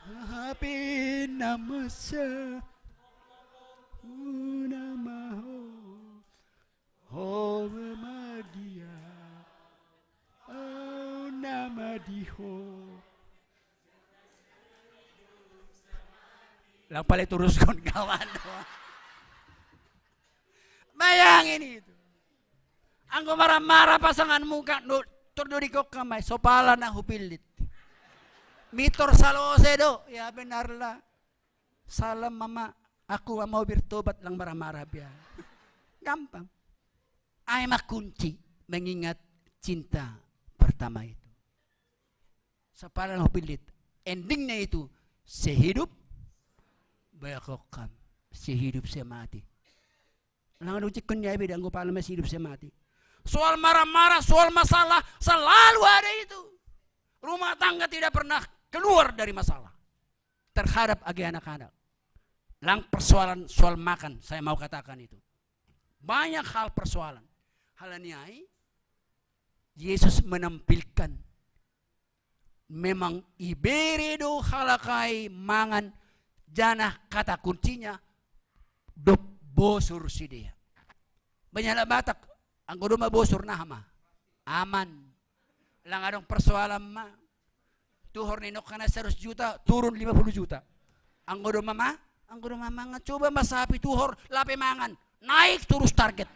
Hape na masa una maho ho madia au na madiho. Lang pale turuskon kawan. Bayangin itu. Anggo marah-marah pasangan muka, no, tur do dikok kamai, sopala na hupilit. Mitor salose do, ya benarlah. Salam mama, aku mau bertobat lang marah-marah biar. Gampang. Ai ma kunci mengingat cinta pertama itu. Sapala na hupilit. Endingnya itu sehidup, bayakokam, sehidup semati. Lang ada ucikon ya beda anggo pala masih hidup semati. Soal marah-marah, soal masalah, selalu ada itu. Rumah tangga tidak pernah keluar dari masalah terhadap agi anak-anak. Lang persoalan soal makan, saya mau katakan itu. Banyak hal persoalan. Hal niai, Yesus menampilkan memang ibere do halak ai mangan, janah kata kuncinya dob bosur sidea. Banyak lah Batak, anggo doma bosur nah ma aman. Lang adong persoalan ma. Tuhor ni nongkana seratus juta, turun lima puluh juta. Anggo doma ma, anggo doma mangan, coba ma sapi tuhor, lape mangan, naik terus target.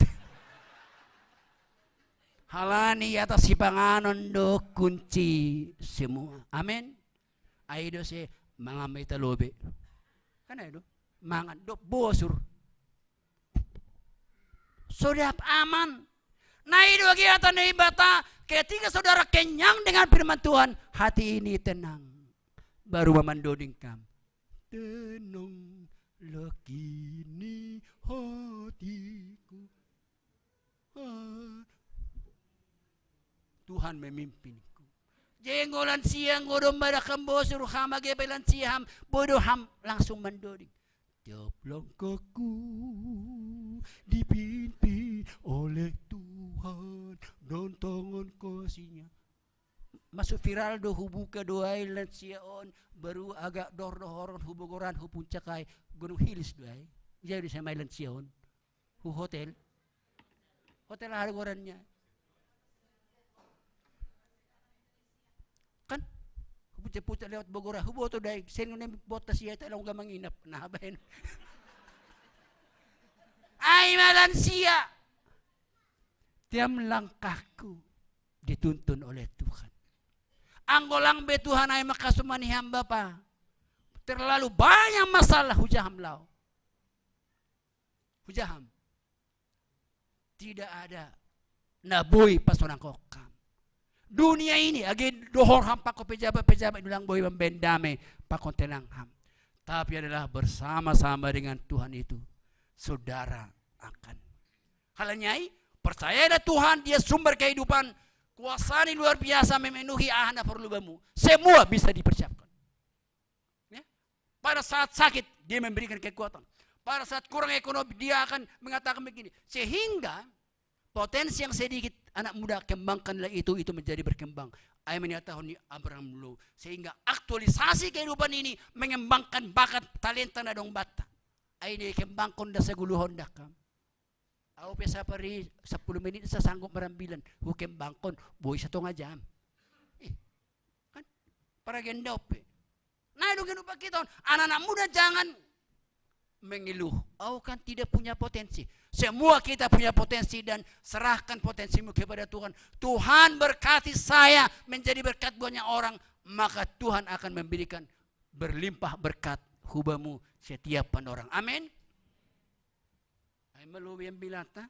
Halani i atas sipanganon do kunci semua. Amin. Ai do se mangan ma ita lobe. Kan ai do mangan do bosur. Sodap aman. Nah, itu bagi kata Naibata, ketika saudara kenyang dengan firman Tuhan, hati ini tenang. Baru mamandoding kam. Tenang lagi ni hatiku. Ah. Tuhan memimpinku. Jenggolan siang godom pada kembosur ham age pelan siam bodo ham langsung mandoding. Tiap langkahku dipimpin oleh Tuhan dan tangan kasihnya. Masuk viral do hubuka do ai lansia on, baru agak dor dohoron hubogoran hu puncak ai, Gunung Hilis do ai. Jadi saya main lansia on. Hu hotel. Hotel ada gorannya. Kan? Hupuncak-puncak lewat Bogor, huboto dai, sen ngene botas ia tak laung gamang inap. Nah, baen. Ai malansia. Tiap langkahku dituntun oleh Tuhan. Anggo lang be Tuhan ai mangkasomani ham Bapa. Terlalu banyak masalah hujaham laho. Hujaham. Tidak ada na boi pasonangkon ham. Dunia ini age dohor ham pakon pejabat-pejabat, ulang boi mambahen dame pakon tenang ham. Tapi adalah bersama-sama dengan Tuhan itu saudara akan. Halani ai, percayalah Tuhan, Dia sumber kehidupan, kuasa-Ni luar biasa memenuhi aha na porlu bamu. Semua bisa dipersiapkan. Ya. Pada saat sakit, Dia memberikan kekuatan. Pada saat kurang ekonomi, Dia akan mengatakan begini. Sehingga potensi yang sedikit anak muda kembangkanlah itu, itu menjadi berkembang. Ai ma nihatahon ni Abraham Lowe. Sehingga aktualisasi kehidupan ini mengembangkan bakat talenta na adong banta. Ai dikembangkon da sagoluhon da kam. Au pe sapari sapuluh menit sa sanggup marambilan. Hukembangkon, boi satonga jam. Ih, kan? Paragenda ope. Nah, itu kan upah kita. Anak-anak muda jangan mengeluh. Au kan tidak punya potensi. Semua kita punya potensi dan serahkan potensimu kepada Tuhan. Tuhan berkati saya menjadi berkat banyak orang, maka Tuhan akan memberikan berlimpah berkat hu bamu setiap panorang. Amin. Ai ma lobi ambilanta.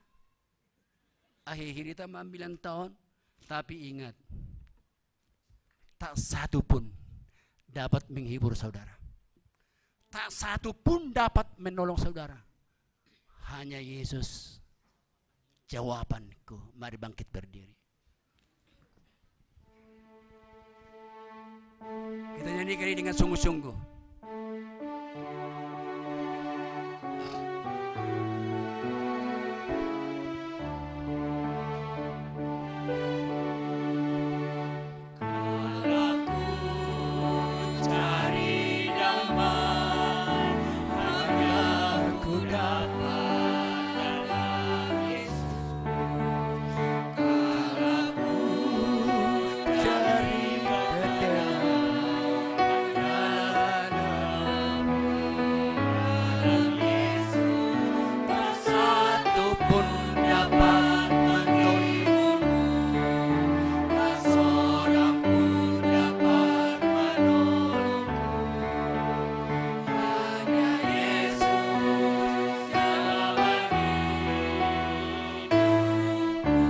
Akhir hita ma ambilanta on. Tapi ingat, tak satu pun dapat menghibur saudara. Tak satu pun dapat menolong saudara. Hanya Yesus jawabanku. Mari bangkit berdiri. Kita nyanyikan ini dengan sungguh-sungguh.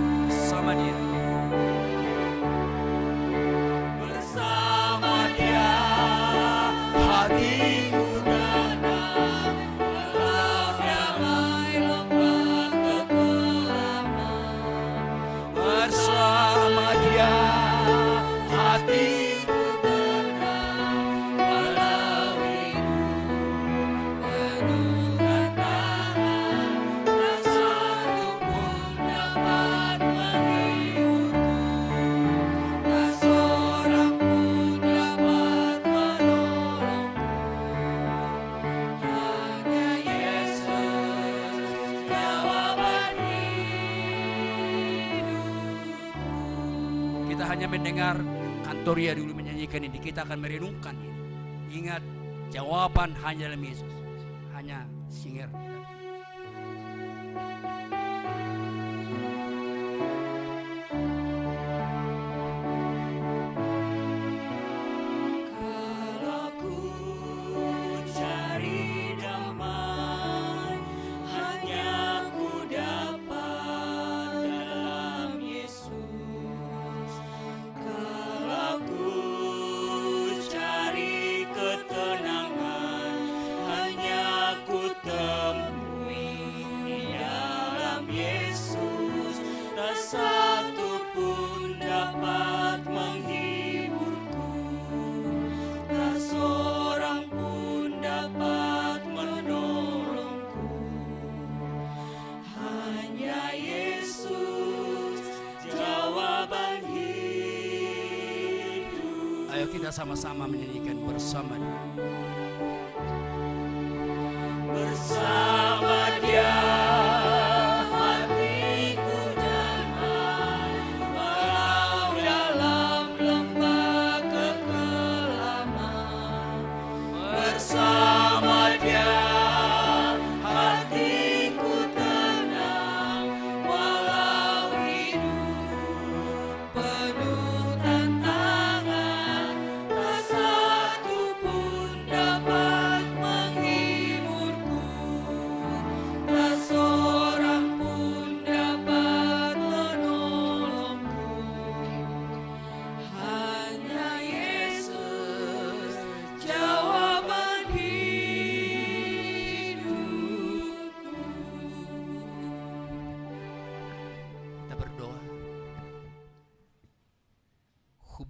Bersama Dia. Bersama Dia hatiku tenang, walau damai lembah kekelaman. Bersama Dia hatiku tenang, walau hidup penuh tantangan. Tak satu pun dapat menghiburku, tak seorang pun dapat menolongku. Hanya Yesus jawaban hidupku. Kita hanya mendengar Kantoria dulu menyanyikan ini, kita akan merenungkan ini. Ingat, jawaban hanya dalam Yesus. Hanya singer. Kalau ku cari damai, hanya ku dapat dalam Yesus. Kalau ku cari ketenangan, hanya ku temui di dalam Yesus. Tak satu pun dapat menghiburku, tak seorang pun dapat menolongku. Hanya Yesus jawaban hidup. Ayo kita sama-sama menyanyikan bersama Dia. Bersama Dia hatiku damai, walau dalam lembah kekelaman. Bersama Dia hatiku tenang, walau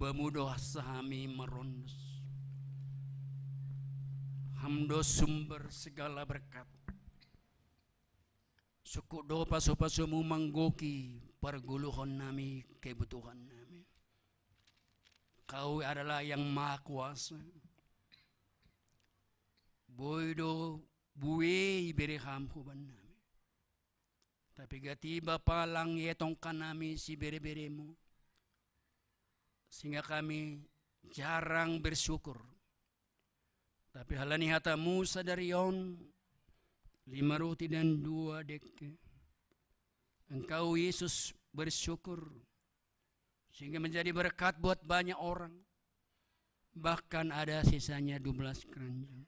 Bamu do sahami marondus. Ham do sumber segala berkat. Suku do pasu-pasumu manggoki parguluhon nami, kebutuhan nami. Kau adalah yang maha kuasa. Boi do bue ibere ham huban nami. Tapi gati Bapa lang ietongkan nami sibere-beremu. Sehingga kami jarang bersyukur. Tapi halani hatamu sadari on, lima roti dan dua dekke, engkau Yesus bersyukur, sehingga menjadi berkat buat banyak orang. Bahkan ada sisanya dua belas keranjang.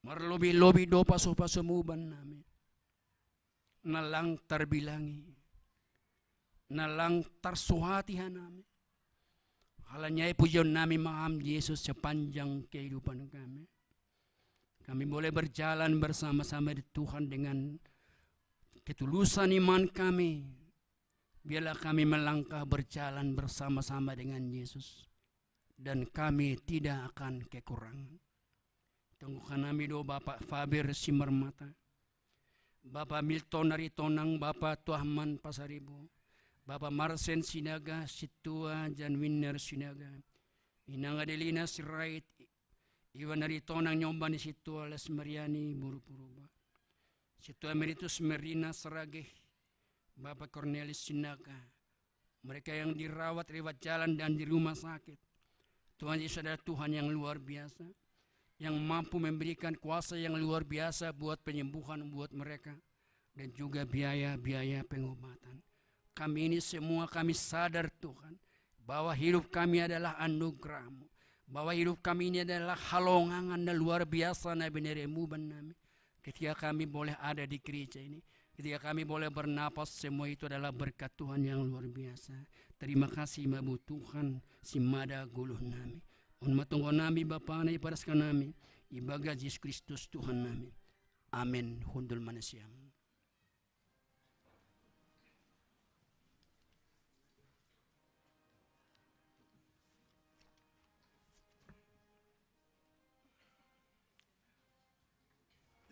Marlobi-lobi do pasu-pasumu huban nami. Na lang tarbilangi. Na lang tarsuhati hanami. Halani ai pujion nami ma Ham Yesus sepanjang kehidupan kami. Kami boleh berjalan bersama-sama di Tuhan dengan ketulusan iman kami. Biarlah kami melangkah berjalan bersama-sama dengan Yesus. Dan kami tidak akan kekurangan. Tonggokan nami do Bapak Faber Simarmata, Bapak Milton Aritonang, Bapak Tuahman Pasaribu, Bapak Marsen Sinaga, Situa Jan Winner Sinaga, Inang Adelina Sirait, Iwan Aritonang, nyomba ni Situa Les Mariani Buru Puruba, Situa Emeritus Merina Serageh, Bapak Cornelis Sinaga, mereka yang dirawat lewat jalan dan di rumah sakit. Tuhan Yesus adalah Tuhan yang luar biasa, yang mampu memberikan kuasa yang luar biasa buat penyembuhan buat mereka, dan juga biaya-biaya pengobatan. Kami ini semua, kami sadar, Tuhan, bahwa hidup kami adalah anugerah-Mu, bahwa hidup kami ini adalah halongangan na luar biasa na bineremu huban nami. Ketika kami boleh ada di gereja ini, ketika kami boleh bernapas, semua itu adalah berkat Tuhan yang luar biasa. Terima kasih ma Ho Tuhan, simada goluh nami. On ma tonggo nami Bapa na iparaskan nami, ibagas Jesus Kristus Tuhan nami. Amen. Hundul ma nasiam.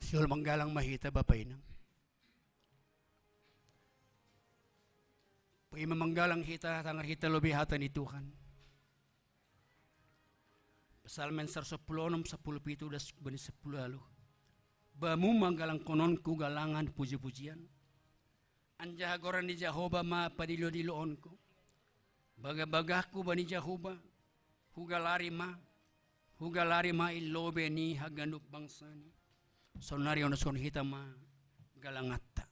Sihol manggalang ma hita, Bapa Inang. Paima manggalang hita, tangar hita lobei hata ni Tuhan. Psalmen saratus sampulu onom, sampulu pitu, das bani sampulu ualu. Bamu ma galangkononku galangan puji-pujian. Anjaha goran ni Jahowa ma padilo-diloonku. Bagah-bagahku bani Jahowa, hugalari ma, hugalari ma i lobei ni haganup bangsani. Sonari onoskon hita ma galanganta.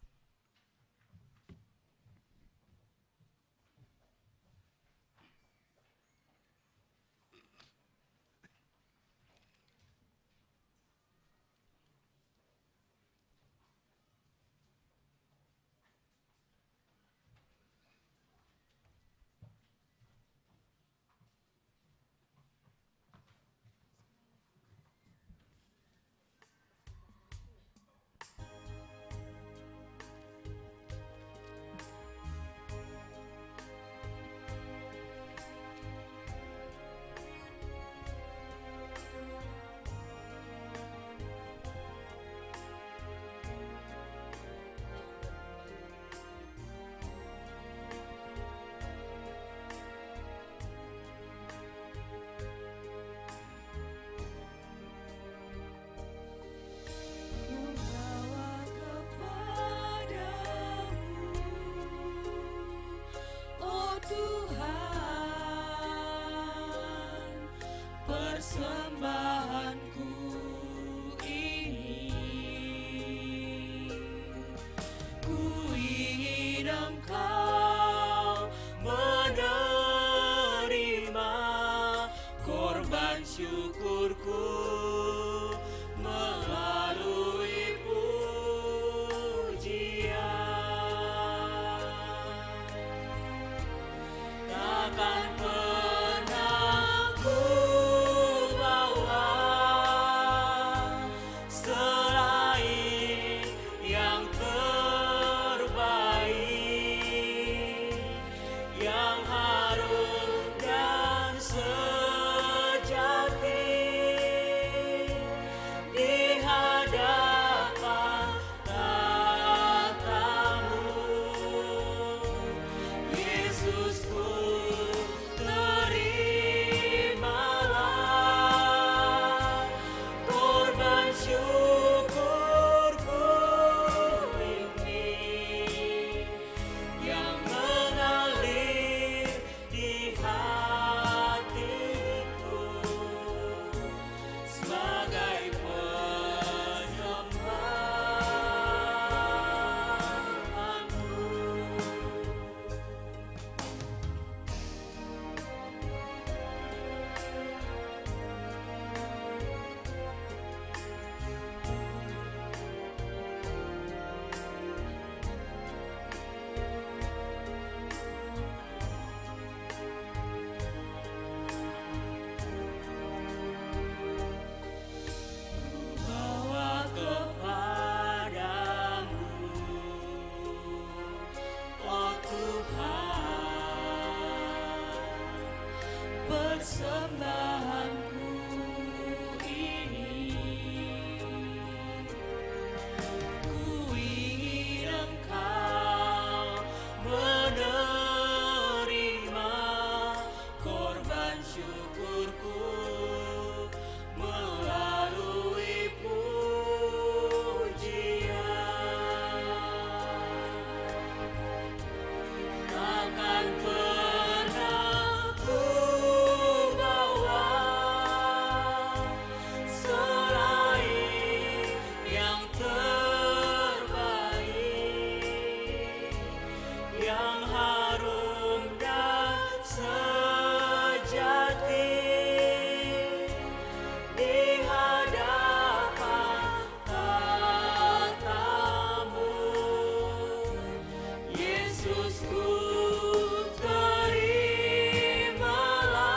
Terimalah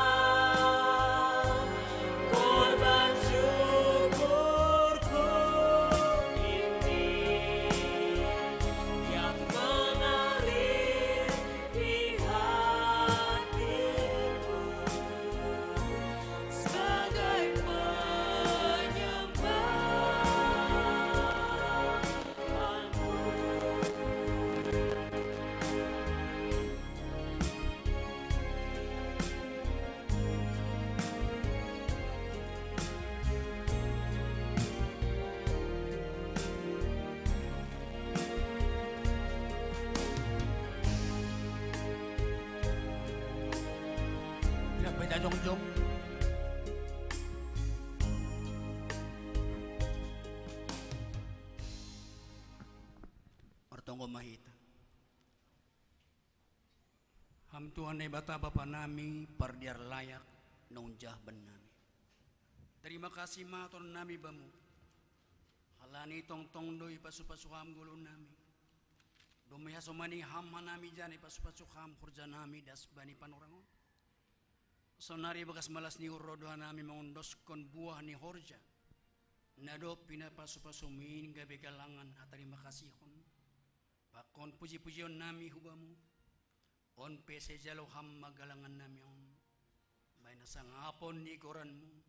korban syukurku ini yang mengalir di hatiku sebagai penyembah. Tidak beda jongjong. Ortonggo mahita. Ham Tuhan Naibata Bapa nami, pardiar layak naung jah bannami. Terima kasih ma atur nami bamu. Halani tongtong do ipasu-pasu ham gulu nami. Domi hasomani ham hanami jana ipasu-pasu ham horja nami das bani panorang on. Sonari bagas malas ni urrodo hanami mangondoskon buah ni horja. Na dob pinapasu-pasumu in gabe galangan hatarima kasihon. Pakon puji-pujion nami hubamu. On pe sai jalo ham ma galangan nami on. Baen hasangapon ni goranmu.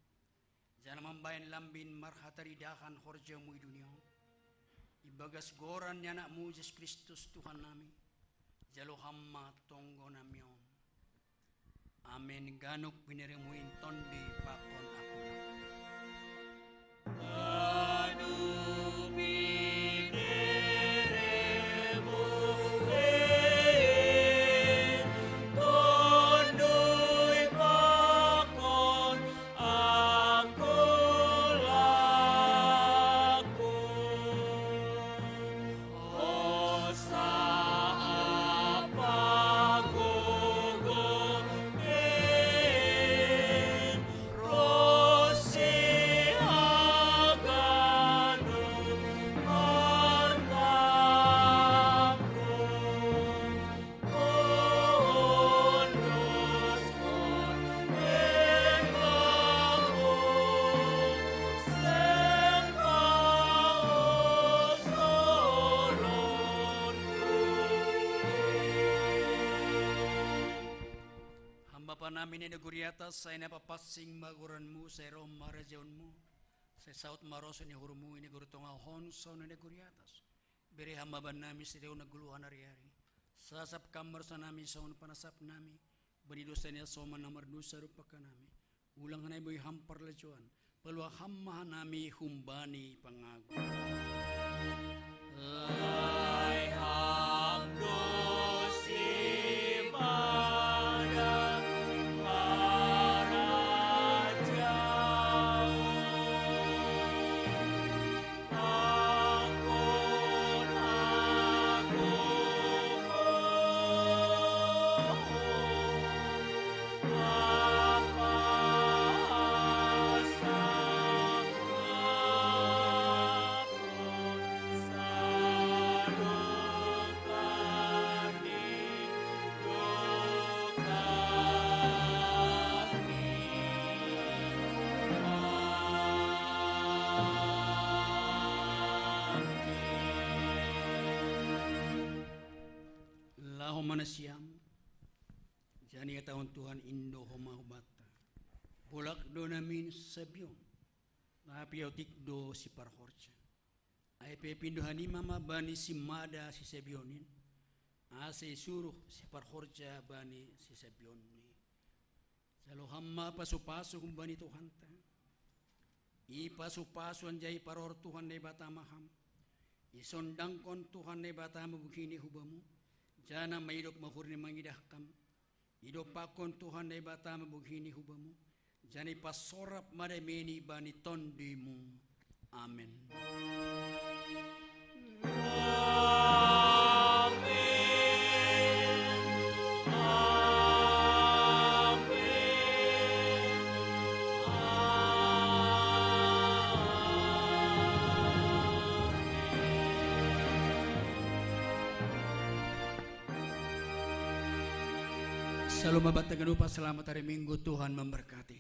Jana mambaen lambin marhataridahan horjamu i dunia on. Ibagas goran ni anakmu Jesus Kristus Tuhan nami. Jalo ham ma tonggo nami on. Amen. Ganup bineremu in tondi pakon aku. Ham Bapa nami na di nagori atas, sai na papansing ma goranmu, sai ro ma harajaonmu, sai saut ma roso ni uhurmu i na di nagori tongah on songon na di nagori atas. Bere ham ma bannami sadari on na goluhan ari-ari. Sasap ham ma dosanami songon panasap nami bani dosa ni hasoman na mardosa dohot pangka nami. Ulang hanami boi ham parlajouan. Palua ham ma hanami humbani pangago. Ai ham do sipadan harajaon. Laho ma nasiam, jala dihatahon Tuhan in do homa hubanta: Bolak do namin sisabion, tapi otik do siparhorja. Ai pe pindohanima ma bani simada sisabion in, ase isuruh siparhorja bani sisabionni. Jalo ham ma pasu-pasu humbani Tuhanta. Ipasu-pasu anjaha iparorot Tuhan Naibata ma ham. Isondangkon Tuhan Naibata ma bohini hubamu, jala maidop ma uhurni mangidah ham. Idompakkon Tuhan Naibata ma bohini hubamu, jala ipasorap ma dameni bani tondimu. Amen. Shalom, Abah Teganupa, selamat hari Minggu, Tuhan memberkati.